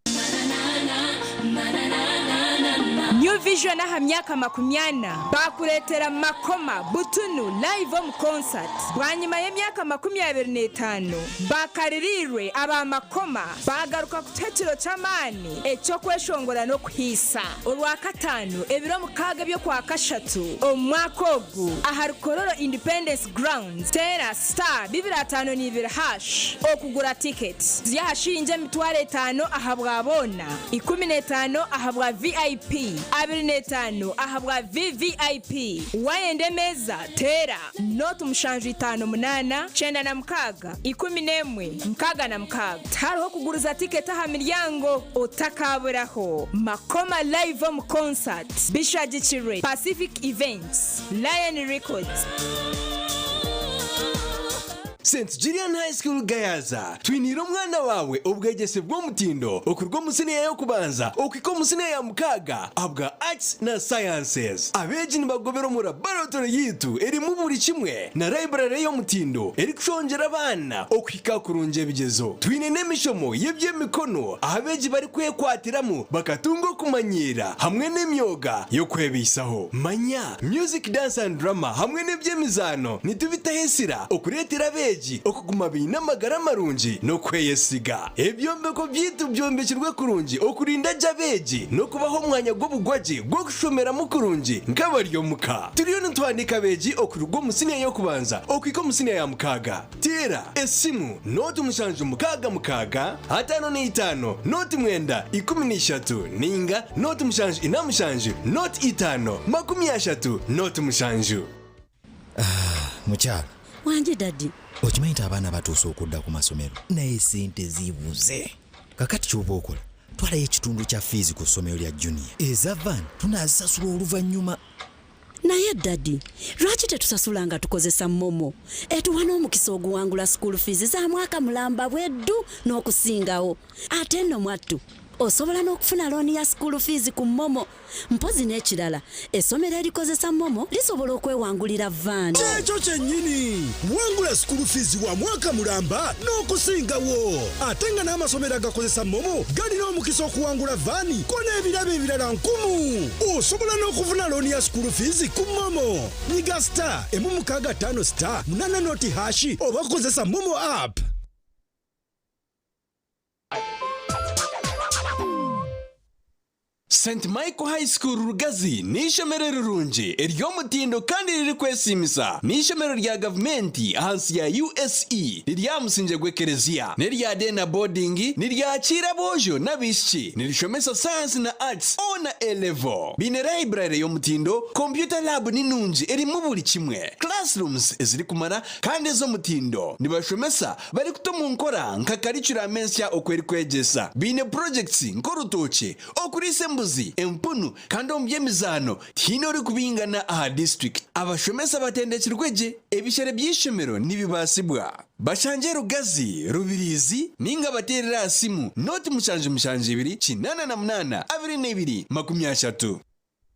New Vision aha myaka makumyana baakureetera Makoma butunu live omu concert. Bwanyima y'emyaka 25 bakaririirwe aba Makoma baagaruka kutuha ekiro ky'amaani eky'okweshongora n'okuhiisa. Orwakataano ebiro 6 eby'Okwakashatu omu mwaka ogu ahari Kololo Independence Grounds, teera star 252 hash okugura tiketi. Ziri aha shiringi 50,000 ahabwa boona, 15 ahabwa VIP, 25 ahabwa VVIP. Waayenda emeeza teera nooti 758 96 11 66. Tihariho kuguriza tiketi aha miryango, otakaaburaho. Makoma Live omu Concert bishagikirwe Pacific Events, Lion Records. St Julian High School Gayaza, twiniire omwana waawe obwegyese bw'omutindo okuruga omu siniya y'okubanza okuhika omu siniya ya mukaaga ahabwa Arts na Sciences. Abeegi nibagobera omu laboratory yaitu erimu buri kimwe na library y'omutindo erikushongyera abaana okuhika kurungi ebigyezo. Twine n'emishomo y'eby'emikono ahu abeegi barikwekwatiramu bakatunga okumanyiira hamwe n'emyoga y'okwebaisaho. Manya Music, Dance and Drama hamwe n'eby'emizaano nitubitaho ensira okureetera abeegi okuguma baine amagara marungi n'okweyesiga. Ebyombeko byaitu byombekirwe kurungi okurinda gye abeegi n'okubaha omwanya gw'obugwagye gw'okushomeramu kurungi nk'abari omuka. Turiyo nituhandiika abeegi okuruga omu siniya y'okubanza okuhika omu siniya ya mukaaga. Teera esimu nooti 7 6 55 nooti 9 13 nainga nooti 7 4 7 nooti 5 30 nooti 7. Mukyala. Wangi daddy. Okimanyi nti abaana batuuse okudda ku masomero naye sente zibuze. Kakati kyoba okola twalayo ekitundu kya fiizi ku ssomero lya junior eza van tunaazisasula oluvannyuma. Naye daddy lwaki tetusasula nga tukozesa momo etuwa n'omukisa oguwangula school fees za mwaka mulamba bweddu n'okusingawo ate nno mwattu osobola n'okufuna looni ya school fees ku momo mpozi n'ekirala essomero erikozesa momo lisobola okwewangulira van. Kyekyo kyennyini! Wangula school fees wa mwaka mulamba n'okusingawo! Ate nga n'amasomero agakozesa momo galina omukisa okuwangula vaani ko n'ebirabo ebirala nkumu. Osobola n'okufuna looni ya school fees ku momo. Nyiga star emu mukaaga ttaano star munaana nooti hashi oba kozesa momo app. St Michael High School Rugazi n'eishomero rirungi ery'omutindo kandi ririkwesiimisa. N'eishomero rya gavumenti ahansi ya USE riri aha musingye gw'ekereziya. N'erya day na boarding, niryakiira aboojo n'abaishiki. Nirishomesa Science na Arts O na A level. Baine library y'omutindo, computer lab ni nungi erimu buri kimwe, classrooms ezirikumara kandi ez'omutindo. Nibashomesa barikuta omu nkora nka curriculum ensya oku erikwegyesa. Baine projects nk'orutookye, Okuriisa embuzi, empunu kandi omu by'emizaano tihaine orikubingana aha disiturikiti. Abashomesa batendekirwe gye, ebishere by'eishomero nibibaasibwa. Bashangye Rugazi, Rubirizi ninga bateerere aha simu nooti 7 7 88 22 30.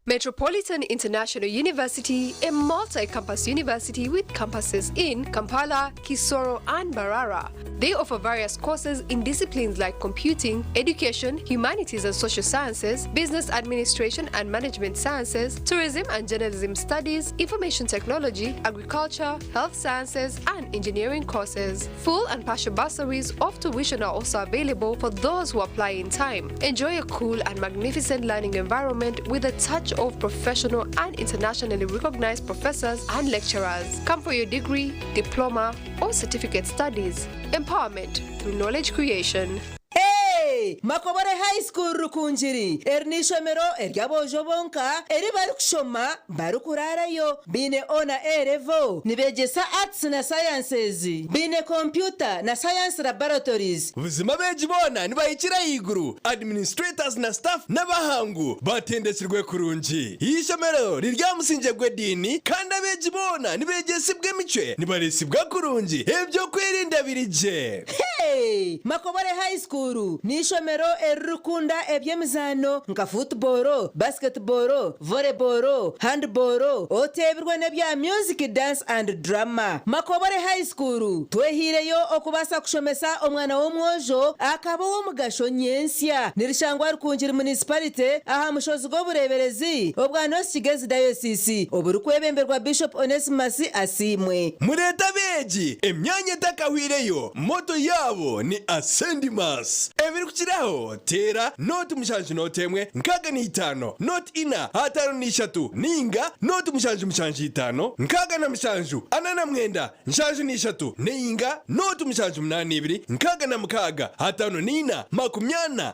Metropolitan International University, a multi campus university with campuses in Kampala, Kisoro, and Barara. They offer various courses in disciplines like computing, education, humanities and social sciences, business administration and management sciences, tourism and journalism studies, information technology, agriculture, health sciences, and engineering courses. Full and partial bursaries of tuition are also available for those who apply in time. Enjoy a cool and magnificent learning environment with a touch of professional and internationally recognized professors and lecturers. Come for your degree, diploma, or certificate studies. Empowerment through knowledge creation. Hey! Makobore High School Rukungiri eri n'eishomero ery'aboojo bonka eri barikushoma barikuraarayo baine O na A level nibeegyesa Arts na Sciences baine kompyuta na Science Laboratories. Buzima abeegi boona nibahikira ahaiguru, administrators na staff n'abahangu batendekirwe kurungi. Eishomero riri aha musingye gw'ediini kandi abeegi boona nibeegyesibwa emicwe, nibareesibwa kurungi, eby'okwerinda biri gye. Hey! Makobore High School n'eishomero eririkukunda eby'emizaano nka football, basketball, volleyball, handball, oteebirwe n'ebya music, dance and drama. Makobore High School twehaireyo okubaasa kushomesa omwana w'omwojo akaba ow'omugasho nyentsya. Nirishangwa Rukungiri Municipality aha mushozi gw'obureeberezi obwa North Kigezi Diocese oburikwebemberwa Bishop Onesmus Asiimwe. Mureete abeegi emyanya etakahwireyo, motto yaabo ni Ascendimus. Ebirikukiraho teera nooti 7 nooti 1 65 nooti 4 53 nainga nooti 7 7 5 67 49 73 nainga nooti 7 8 2 66 54 40.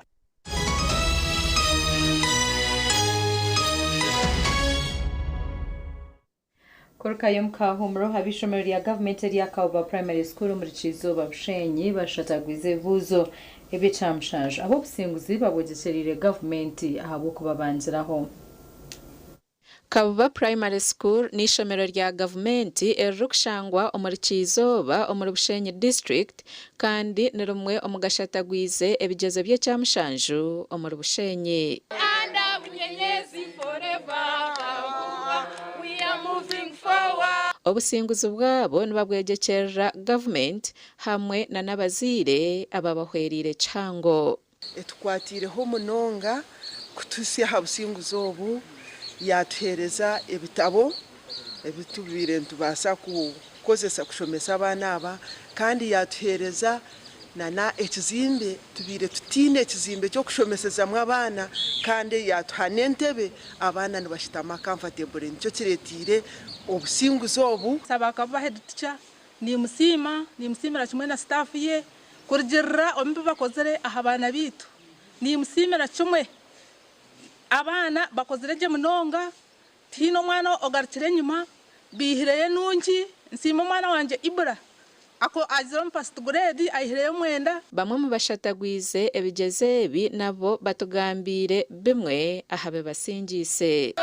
Kurukayo omu kahuumuro, ab'eishomero rya gavumenti erya Kauba Primary School omuri Kyizooba Bushenyi bashatagwize ebibuuzo eby'ekyamushanju. Ab'obusinguzi babwegyekyeriire gavumenti ahabw'okubabangiraho. Kabuba Primary School n'eishomero rya gavumenti eririkushangwa omuri Kyizooba omuri Bushenyi District kandi ni rimwe omu gashatagwize ebigyezo by'ekyamushanju omuri Bushenyi. Obusinguzi bwabo nibabwegyekyerera gavumenti hamwe na n'abazaire ababahwereire kihango. Etukwatiireho munonga kutuhitsya aha businguzi obu, yaatuheereza ebitabo ebi tubaire nitubaasa kukozesa kushomesa abaana aba kandi yaatuheereza nana ekizimbe, tubaire tutaine kizimbe ky'okushomesezamu abaana kandi yaatuha n'entebe abaana nibashutama comfortably nikyo kireeteire obusinguzi obu. Nsaba Kabuba head teacher Nimusiima, nimusiimira kimwe na sitaafu ye kurugirira omu bi bakozire aha baana baitu. Nimusiimira kimwe. Abaana bakozire gye munonga, tihaine omwana ogarukire enyima, baihireyo enungi. Nsiima omwana wangye Ibra, azire omu fasiti gureedi aihireyo omwenda. Bamwe omu bashatagwize ebigyezo ebi nabo batugambiire bimwe aha bibasingiise.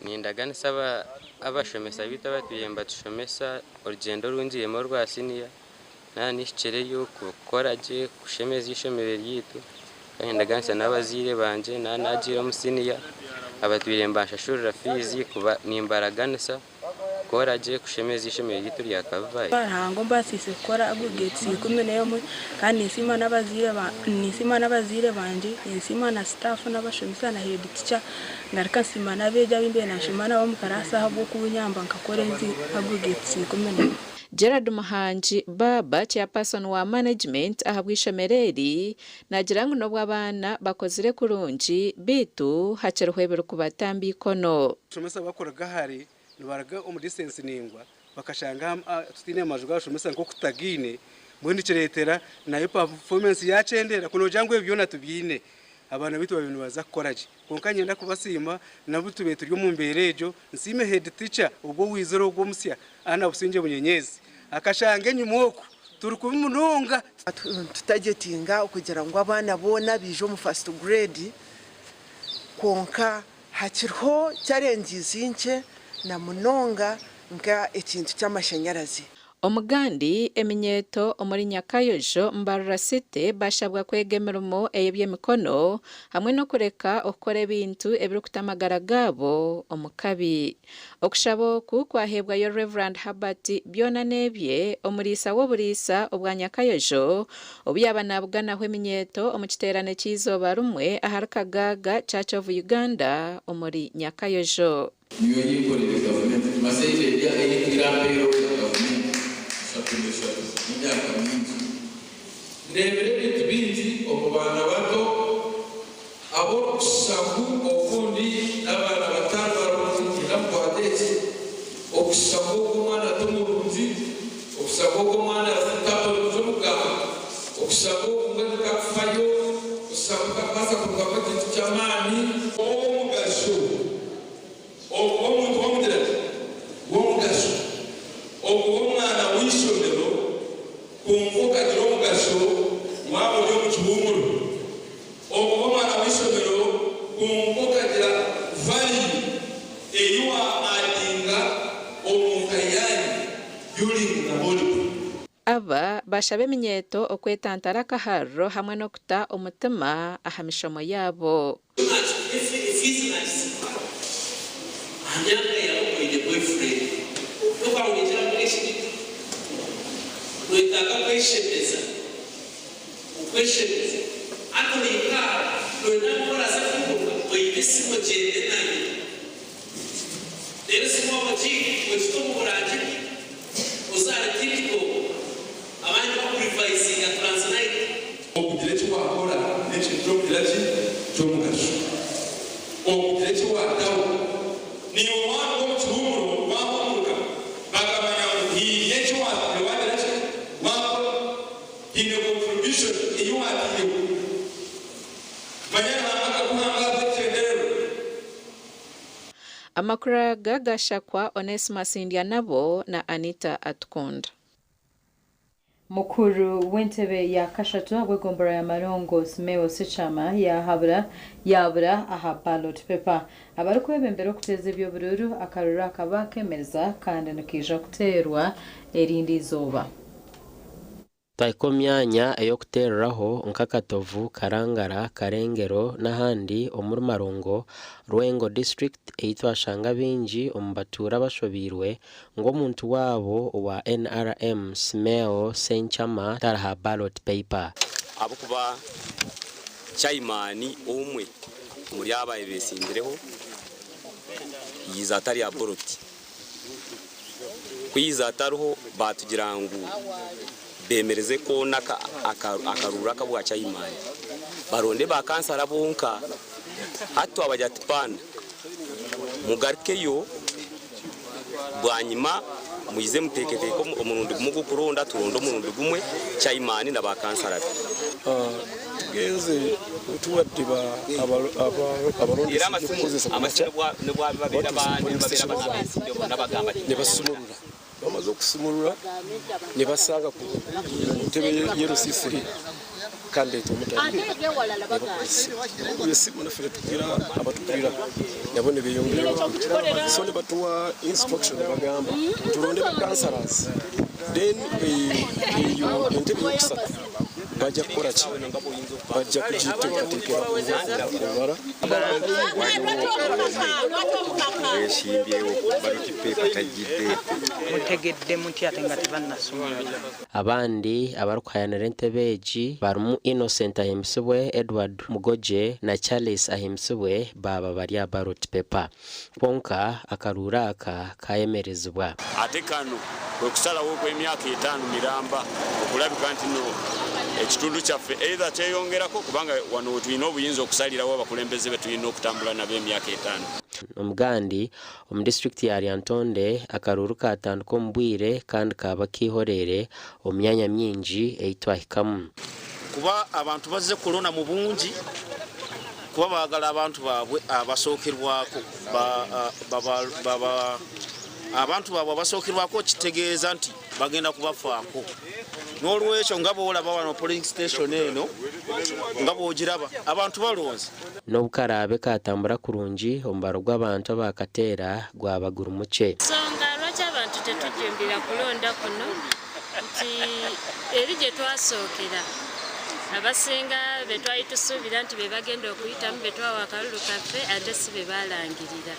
Nindaganisa abashomesa baitu abatwire nibatushomesa orugyendo orungiremu orwa siniya naaba nihikireyo kukora gye kushemeza eishomero ryaitu kandi nindaganisa n'abazaire bangye naaba naagiire omu siniya abatwire nibanshashurira fiizi kuba nimbaraganisa kukora gye kushemeza eishomero ryaitu rya Kabibayi. Ruhanga ombaasiise kukora aggregates 11 kandi ninsiima n'abazaire ninsiima n'abazaire bangye, ninsiima na staff n'abashomesa na head teacher ngaruka nsiima n'abeegi abu mbaire ninshoma nabo omu karaasi ahabw'okunyamba nkakora ezi aggregates 11. Gerald Muhangi Baaba, Chairperson wa Management ahabw'eishomero eri, naagira ngu n'obu abaana bakozire kurungi, beitu hakiriho ebirikubatamba eikono. Abashomesa abarikuruga hare nibaruga omu distance ningwa bakashanga tutaine maju g'abashomesa nk'oku tutagaine mbwenu kireetera nayo performance yakyendera ku noogira ngu ebi byona tubiine abaana baitu babaire nibaza kukora gye. Kwonka niinyenda kubasiima n'obu tubaire turi omu mbeera egyo, nsiime head teacher ogwo owaizire ogwo omusya Anna Busingye Bunyenyezi akashanga enyima oku turi kubi munonga. Nitutagetinga okugira ngu abaana boona baije omu first grade kwonka Hakiriho challenges nkye na munonga nka ekintu ky'amashanyarazi. Omugandi, eminyeeto omuri Nyakayojo, Mbarara City bashabwa kwega emirimo ey'eby'emikono hamwe n'okureka okukora ebintu ebirikuta amagara gaabo omu kabi. Okushaba oku kwaheebwayo Rev. Herbert Byonanebye, omuriisa w'oburiisa obwa Nyakayojo, obu yaaba naabuganaho eminyeeto omu kiteerane ky'eizooba rimwe ahari Kagaaga Church of Uganda omuri Nyakayojo. Niyo yeikorere gavumenti tumaze erya eyitwire aha payroll ya gavumenti ashatu n'eshatu n'emyaka mingi. Ndeebire ebintu bingi omu baana bato aborikushusha ngu obundi n'abaana batari barungi ngyenda mukwate eki, okushusha ngu ogu omwana timurungi, okushusha ngu ogu omwana taburungi omu kugamba, okushusha ngu ogu mbwenu takufayo, okushusha ngu takubaasa kurugamu ekintu ky'amaani. Ow'omugasho. Okuba omuntu w'omugira ki? W'omugasho. Okuba omwana w'eishomero kwonka okagira omugasho waaba ori omu kihuumuro. Okuba omwana w'eishomero kwonka okagira value ei wa addinga omu ka yaanyu during the holiday. Aba bashaba eminyeeto okwetantara akahariro hamwe n'okuta omutima aha mishomo yaabo. Okugira eki waakora n'ekintu ky'okugira ki? Ky'omugasho. Okugira eki waataho. Naiwe waaruga omu kihuumuro waahuumuruka, bakamanya ngu haine eki waagira ki? Waakora. Haine contribution ei waataireho. Manya Ruhanga akakuhanga ahabw'ekigyendererwa. Amakuru aga gashakwa Onesmus Ndyanabo na Anita Atukunda. Mukuru w'entebe ya kashatu ahabw'egombolola ya Malongo, Simeo Sichama yahabura yaabura aha ballot paper. Abarikwebembera okuteeza eby'oburuuru, akaruru aka baakemereza kandi nikaija kuteerwa erindi izooba. Twahika omu myanya ey'okuteereraho nka Katovu, Karangara, Karengero n'ahandi omuri Marongo, Lwengo District ei twashanga baingi omu batuura bashobeirwe ngu omuntu waabo owa NRM Simeo Ssenkyama tari aha ballot paper. Ahabw'okuba chayimaani omwe omuri abo abeesimbireho yaiza atari aha boroti. Ku yaiza atariho baatugira ngu beemereze koona akaruuru ak'obwa chayimaani baronde ba kansara bonka. Hati twabagira tuti paana mugarukeyo bwanyima mwize muteeketeeke omurundi gumwe ogw'okuronda turonde omurundi gumwe chayimaani na ba kansara be. Tugenze tuwadde abalonda okukozesa kumakya ne basumulula bamaze okusumulula ne basanga ku ntebe ye LC3 kandidate omutali nebakuba esimu naffe netugira abatukulira nabo ne beyongerayo so ne batuwa instruction ne bagamba tulonde ba councillors then eyo entebe yokusatu bajja kukola ki bajja kugiteekateekera ebibala Beesimbyewo ballot paper tajjidde. Mutegedde mutya ate nga tebannasumulula? Abandi abarikuhayanira entebe egi barimu Innocent Ahimbisibwe, Edward Mugogye na Charles Ahimbisibwe baaba bari aha ballot paper. Kwonka akaruuru aka kayemerezibwa. Ate kano kwe kusalawo okw'emyaka etaano miramba okulabika nti no ekitundu kyaffe either kyeyongerako kubanga wano wetulina obuyinza okusalirawo abakulembeze betulina okutambula nabo emyaka etaano. Omugandi omu disiturikiti ya Lyantonde akaruuru kaatandika omu bwire kandi kaaba akaihoreere omu myanya mingi ei twahikamu. Kuba abantu bazze kulonda mu bungi kuba baagala abantu baabwe abasookerwako abantu baabwe abasookerwako kitegeeza nti bagenda kubafaako. N'olwekyo nga bw'olaba wano polling station eno nga bw'ogiraba abantu balonze. N'obu karaabe kaatambura kurungi, omubaro gw'abantu abaakateera gwaba guri mukye. Ensonga lwaki abantu tetujjumbira kulonda kuno nti eri gye twasookera abasinga be twali tusuubira nti be bagenda okuyitamu be twawa akalulu kaffe ate si be baalangirira.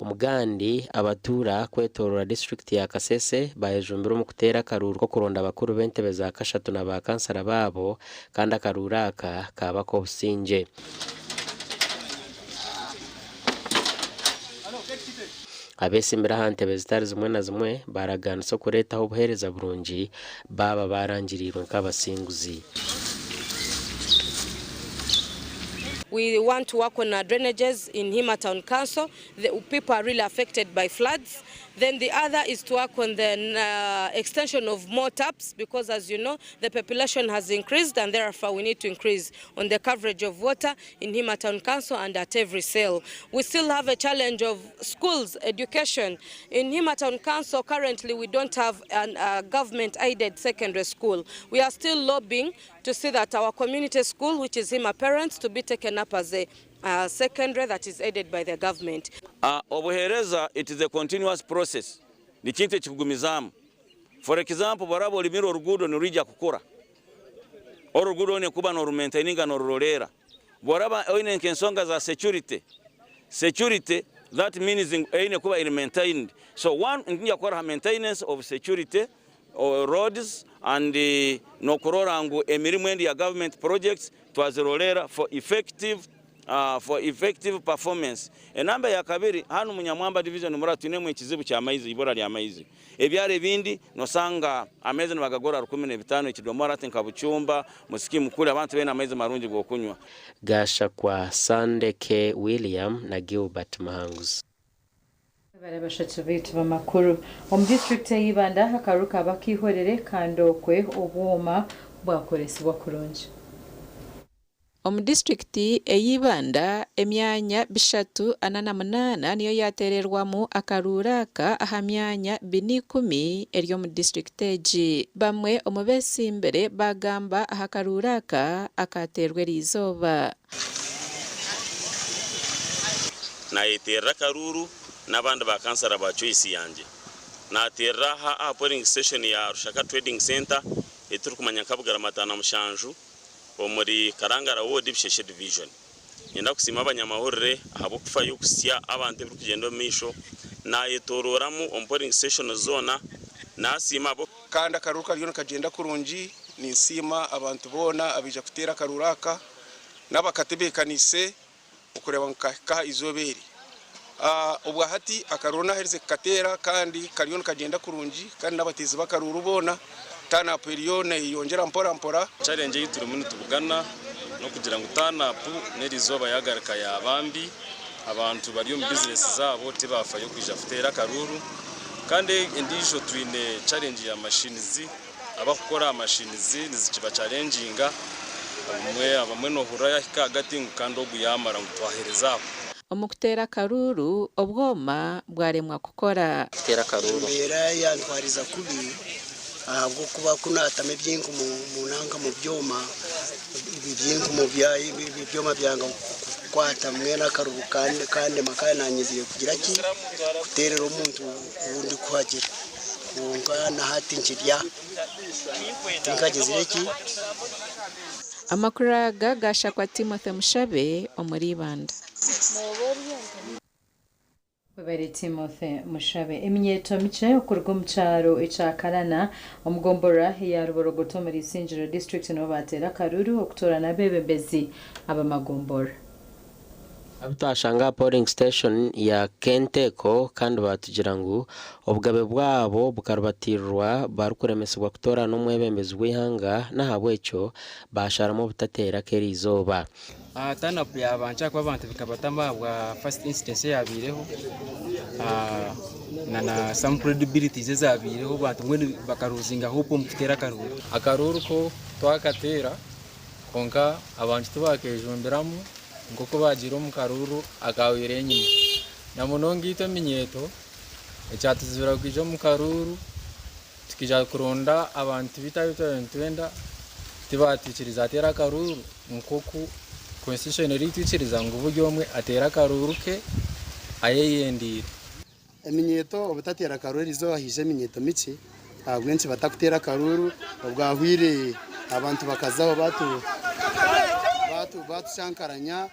Omugandi abatuura kwetoorora disiturikiti ya Kasese baayejumbira omu kuteera akaruuru k'okuronda bakuru b'entebe za kashatu na ba kansara baabo kandi akaruuru aka kaaba ak'obusingye. Abeesimbire aha ntebe zitari zimwe na zimwe baaragaanisa okureetaho obuheereza burungi baaba baarangiriirwe nk'abasinguzi. We want to work on our drainages in Hima Town Council. The people are really affected by floods. Then the other is to work on the extension of more taps because, as you know, the population has increased and therefore we need to increase on the coverage of water in Hima Town Council and at every cell. We still have a challenge of schools, education. In Hima Town Council, currently we don't have a government-aided secondary school. We are still lobbying to see that our community school, which is Hima Parents, to be taken up as a secondary that is aided by the government. Obuheereza it is a continuous process. Ni kintu ekikugumizamu. For example, bwaraba olimire oruguudo nirwija kukura. Oruguudo oine kuba norumaintaininga norurorera. Bwaraba oine nk'ensonga za security. Security that means eine kuba iri maintained. So one nkinja kukora maintenance of security or roads and nokurora ngu emirimu endi ya government projects twazirorera for effective performance. Enamba ya kabiri hanu Munyamwamba division mura twinemu ekizibu kya maizi, ibura lya maizi. Ebyaro ebindi nosanga amaizi nibagagora 15 ekidomora ati nka Buchumba, Musiki Mukuru abantu bene amaizi marungi gokunywa. Gashakwa Sandeke William na Gilbert Mahanguzi. Bari bashatu baitu bamakuru omu district ey'Ibanda akaruka abakihorere kandi okwe obwoma bwakoresibwa kurungi. Omu disiturikiti ey'Ibanda, emyanya 348 niyo yaateererwamu akaruuru aka aha myanya 410 eri omu disiturikiti egi. Bamwe omu beesimbire baagamba aha karuuru aka akaateerwa eriizooba. Nayeterera akaruuru n'abandi ba kansara ba choice yangye. Naterera aha aha polling station ya Rushaka Trading Centre eiturikumanya nka Bugarama 57 omuri Karangara ward Bisheshe division. Niinyenda kusiima abanyamahurire ahabw'okufayo kuhitsya abantu ebirikugyenda omu maisho. Nayetororamu omu polling station zoona. Nasiima ahabw'oku. Kandi akaruuru kariyo nikagyenda kurungi. Ninsiima abantu boona abaija kuteera akaruuru aka n'abakatebeekaniise okureeba ngu kahika aha izooba eri. Obwa hati akaruuru naherize kukateera kandi kariyo nikagyenda kurungi kandi n'abateezi b'akaruuru boona turn up eriyo neyeyongyera mpora mpora. Challenge ei turimu nitubugana n'okugira ngu turn up n'erizooba yagaruka yaaba mbi, abantu bari omu bizinesi zaabo tibaafayo kwija kuteera akaruuru kandi endiijo twine challenge ya machines. Abakukora aha machines nizikiba challenginga obumwe abamwe nohurira yahika ahagati ngu kandi ogu yamara ngu twahereza aho. Omu kuteera akaruuru, obwoma bwaremwa kukora. Kuteera akaruuru. Embeera yantwariza kubi ahabw'okuba ku naatamu eby'enkumu mu nanka mu byoma, eby'enkumu ebyoma byanga kukwata mbwenu akaruru kandema kandi naanyenzire kugira ki, kuteerera omuntu ou ndikuhagira. Kwonka na hati nkirya, tinkagizire ki. Amakuru aga gaashakwa Timothy Mushabe omuri Ibanda. Webare Timothy Mushabe. Eminyeeto mikye okuruga omu kyaro ekya Karana omu gomborora eya Ruborogoto omuri Isingiro disiturikiti nibo baateera akaruru okutoorana abeebembezi ab'amagomborora. Abu twashanga aha polling station ya Kenteko kandi baatugira ngu obugabe bwabo bukarubatiirirwa barikuremesibwa kutoorana omwebembezi w'eihanga n'ahabw'ekyo baasharamu obutateera k'eriizooba. Turn up yaaba nkye ahakuba abantu bikabatama ahabwa first incidence eyabaireho na na some credibilities ezabaireho abantu mbwenu bakaruzinga hope omu kuteera akaruuru. Akaruuru ko twakateera kwonka abantu tibakejumbiramu nk'oku baagiire omu karuuru akaahweire enyima. Na munonga itwe eminyeeto, ekyatuzibira kwija omu karuuru, tukaija kuronda abantu baitu abu twabaire nitwenda, tibaatwikiriza kuteera akaruuru nk'oku Constitution eritwikiriza ngu buri omwe ateere akaruuru ke ayeyendeire. Eminyeeto obutateera karuuru erizooba haija eminyeeto mikye ahabw'enki batakuteera akaruuru obwahwire abantu bakazaho baatushankaranya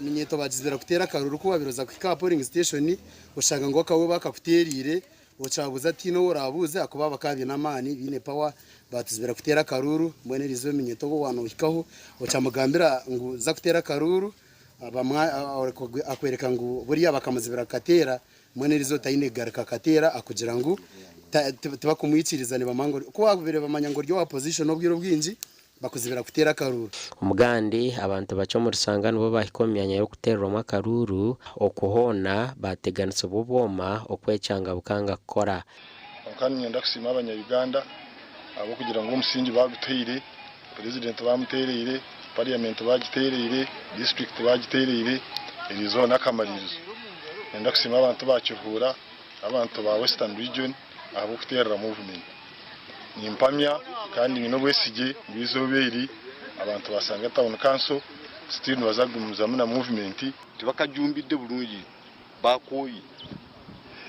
eminyeeto bagizibira kuteera akaruuru ku wabaire oza kuhika aha polling station oshanga ngu akawe bakakuteereire okyabuuza tihaine ou oraabuuze ahakuba bakaba baine amaani baine power baatuzibira kuteera akaruuru mbwenu erizooba eminyeeto obu waaba nohikaho okyamugambira ngu za kuteera akaruuru Akworeka ngu buriya bakamuzibira kukateera, mbwenu eriizooba taine kugaruka kukateera akugira ngu tibakumwikiriza nibamanya ngu ku baakubaire bamanya ngu ori owa opposition obwire obwingi bakuzibira kuteera akaruuru. Omugandi, abantu bakye omuri Sanga nibo baahika omu myanya y'okuteererwamu akaruuru, okwo hoona baateganisibwa obwoma okwekyanga bukanga kukora. Kwonka niinyenda kusiima abanya-Uganda ahabw'okugira ngu omusingi baaguteire, Purezidenti baamuteereire, Pariyamenti baagiteereire, disiturikiti baagiteereire, eriizooba n'akamariirizo. Niinyenda kusiima abantu ba Kiruhura n'abantu ba Western Region ahabw'okuteerera muvumenti. Nimpamya kandi nyine obwesigye ngu eizooba eri abantu ba Sanga Town Council still nibaza kugumizamu na muvumenti. Tibakajumbidde bulungi bakooye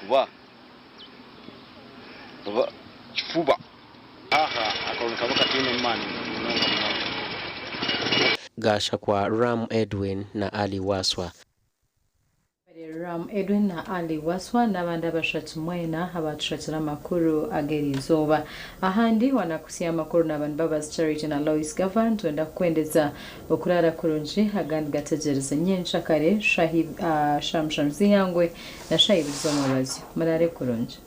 kuba baba kifuba. Aha akaruru nikaba kataine maani munonga munonga. Gashakwa Ram Edwin na Ali Waswa. Ram Edwin na Ali Waswa n'abandi abashatu mwena abaatushakira amakuru ag'eriizooba. Ahandi wanakutsya amakuru naaba ni Mbabazi Charity na Lois Gava nitwenda kukwendeza okuraara kurungi agandi gategyereze nyenkyakare shaaha mushanju z'eihangwe na shaaha ibiri z'omwabazyo. Muraare kurungi.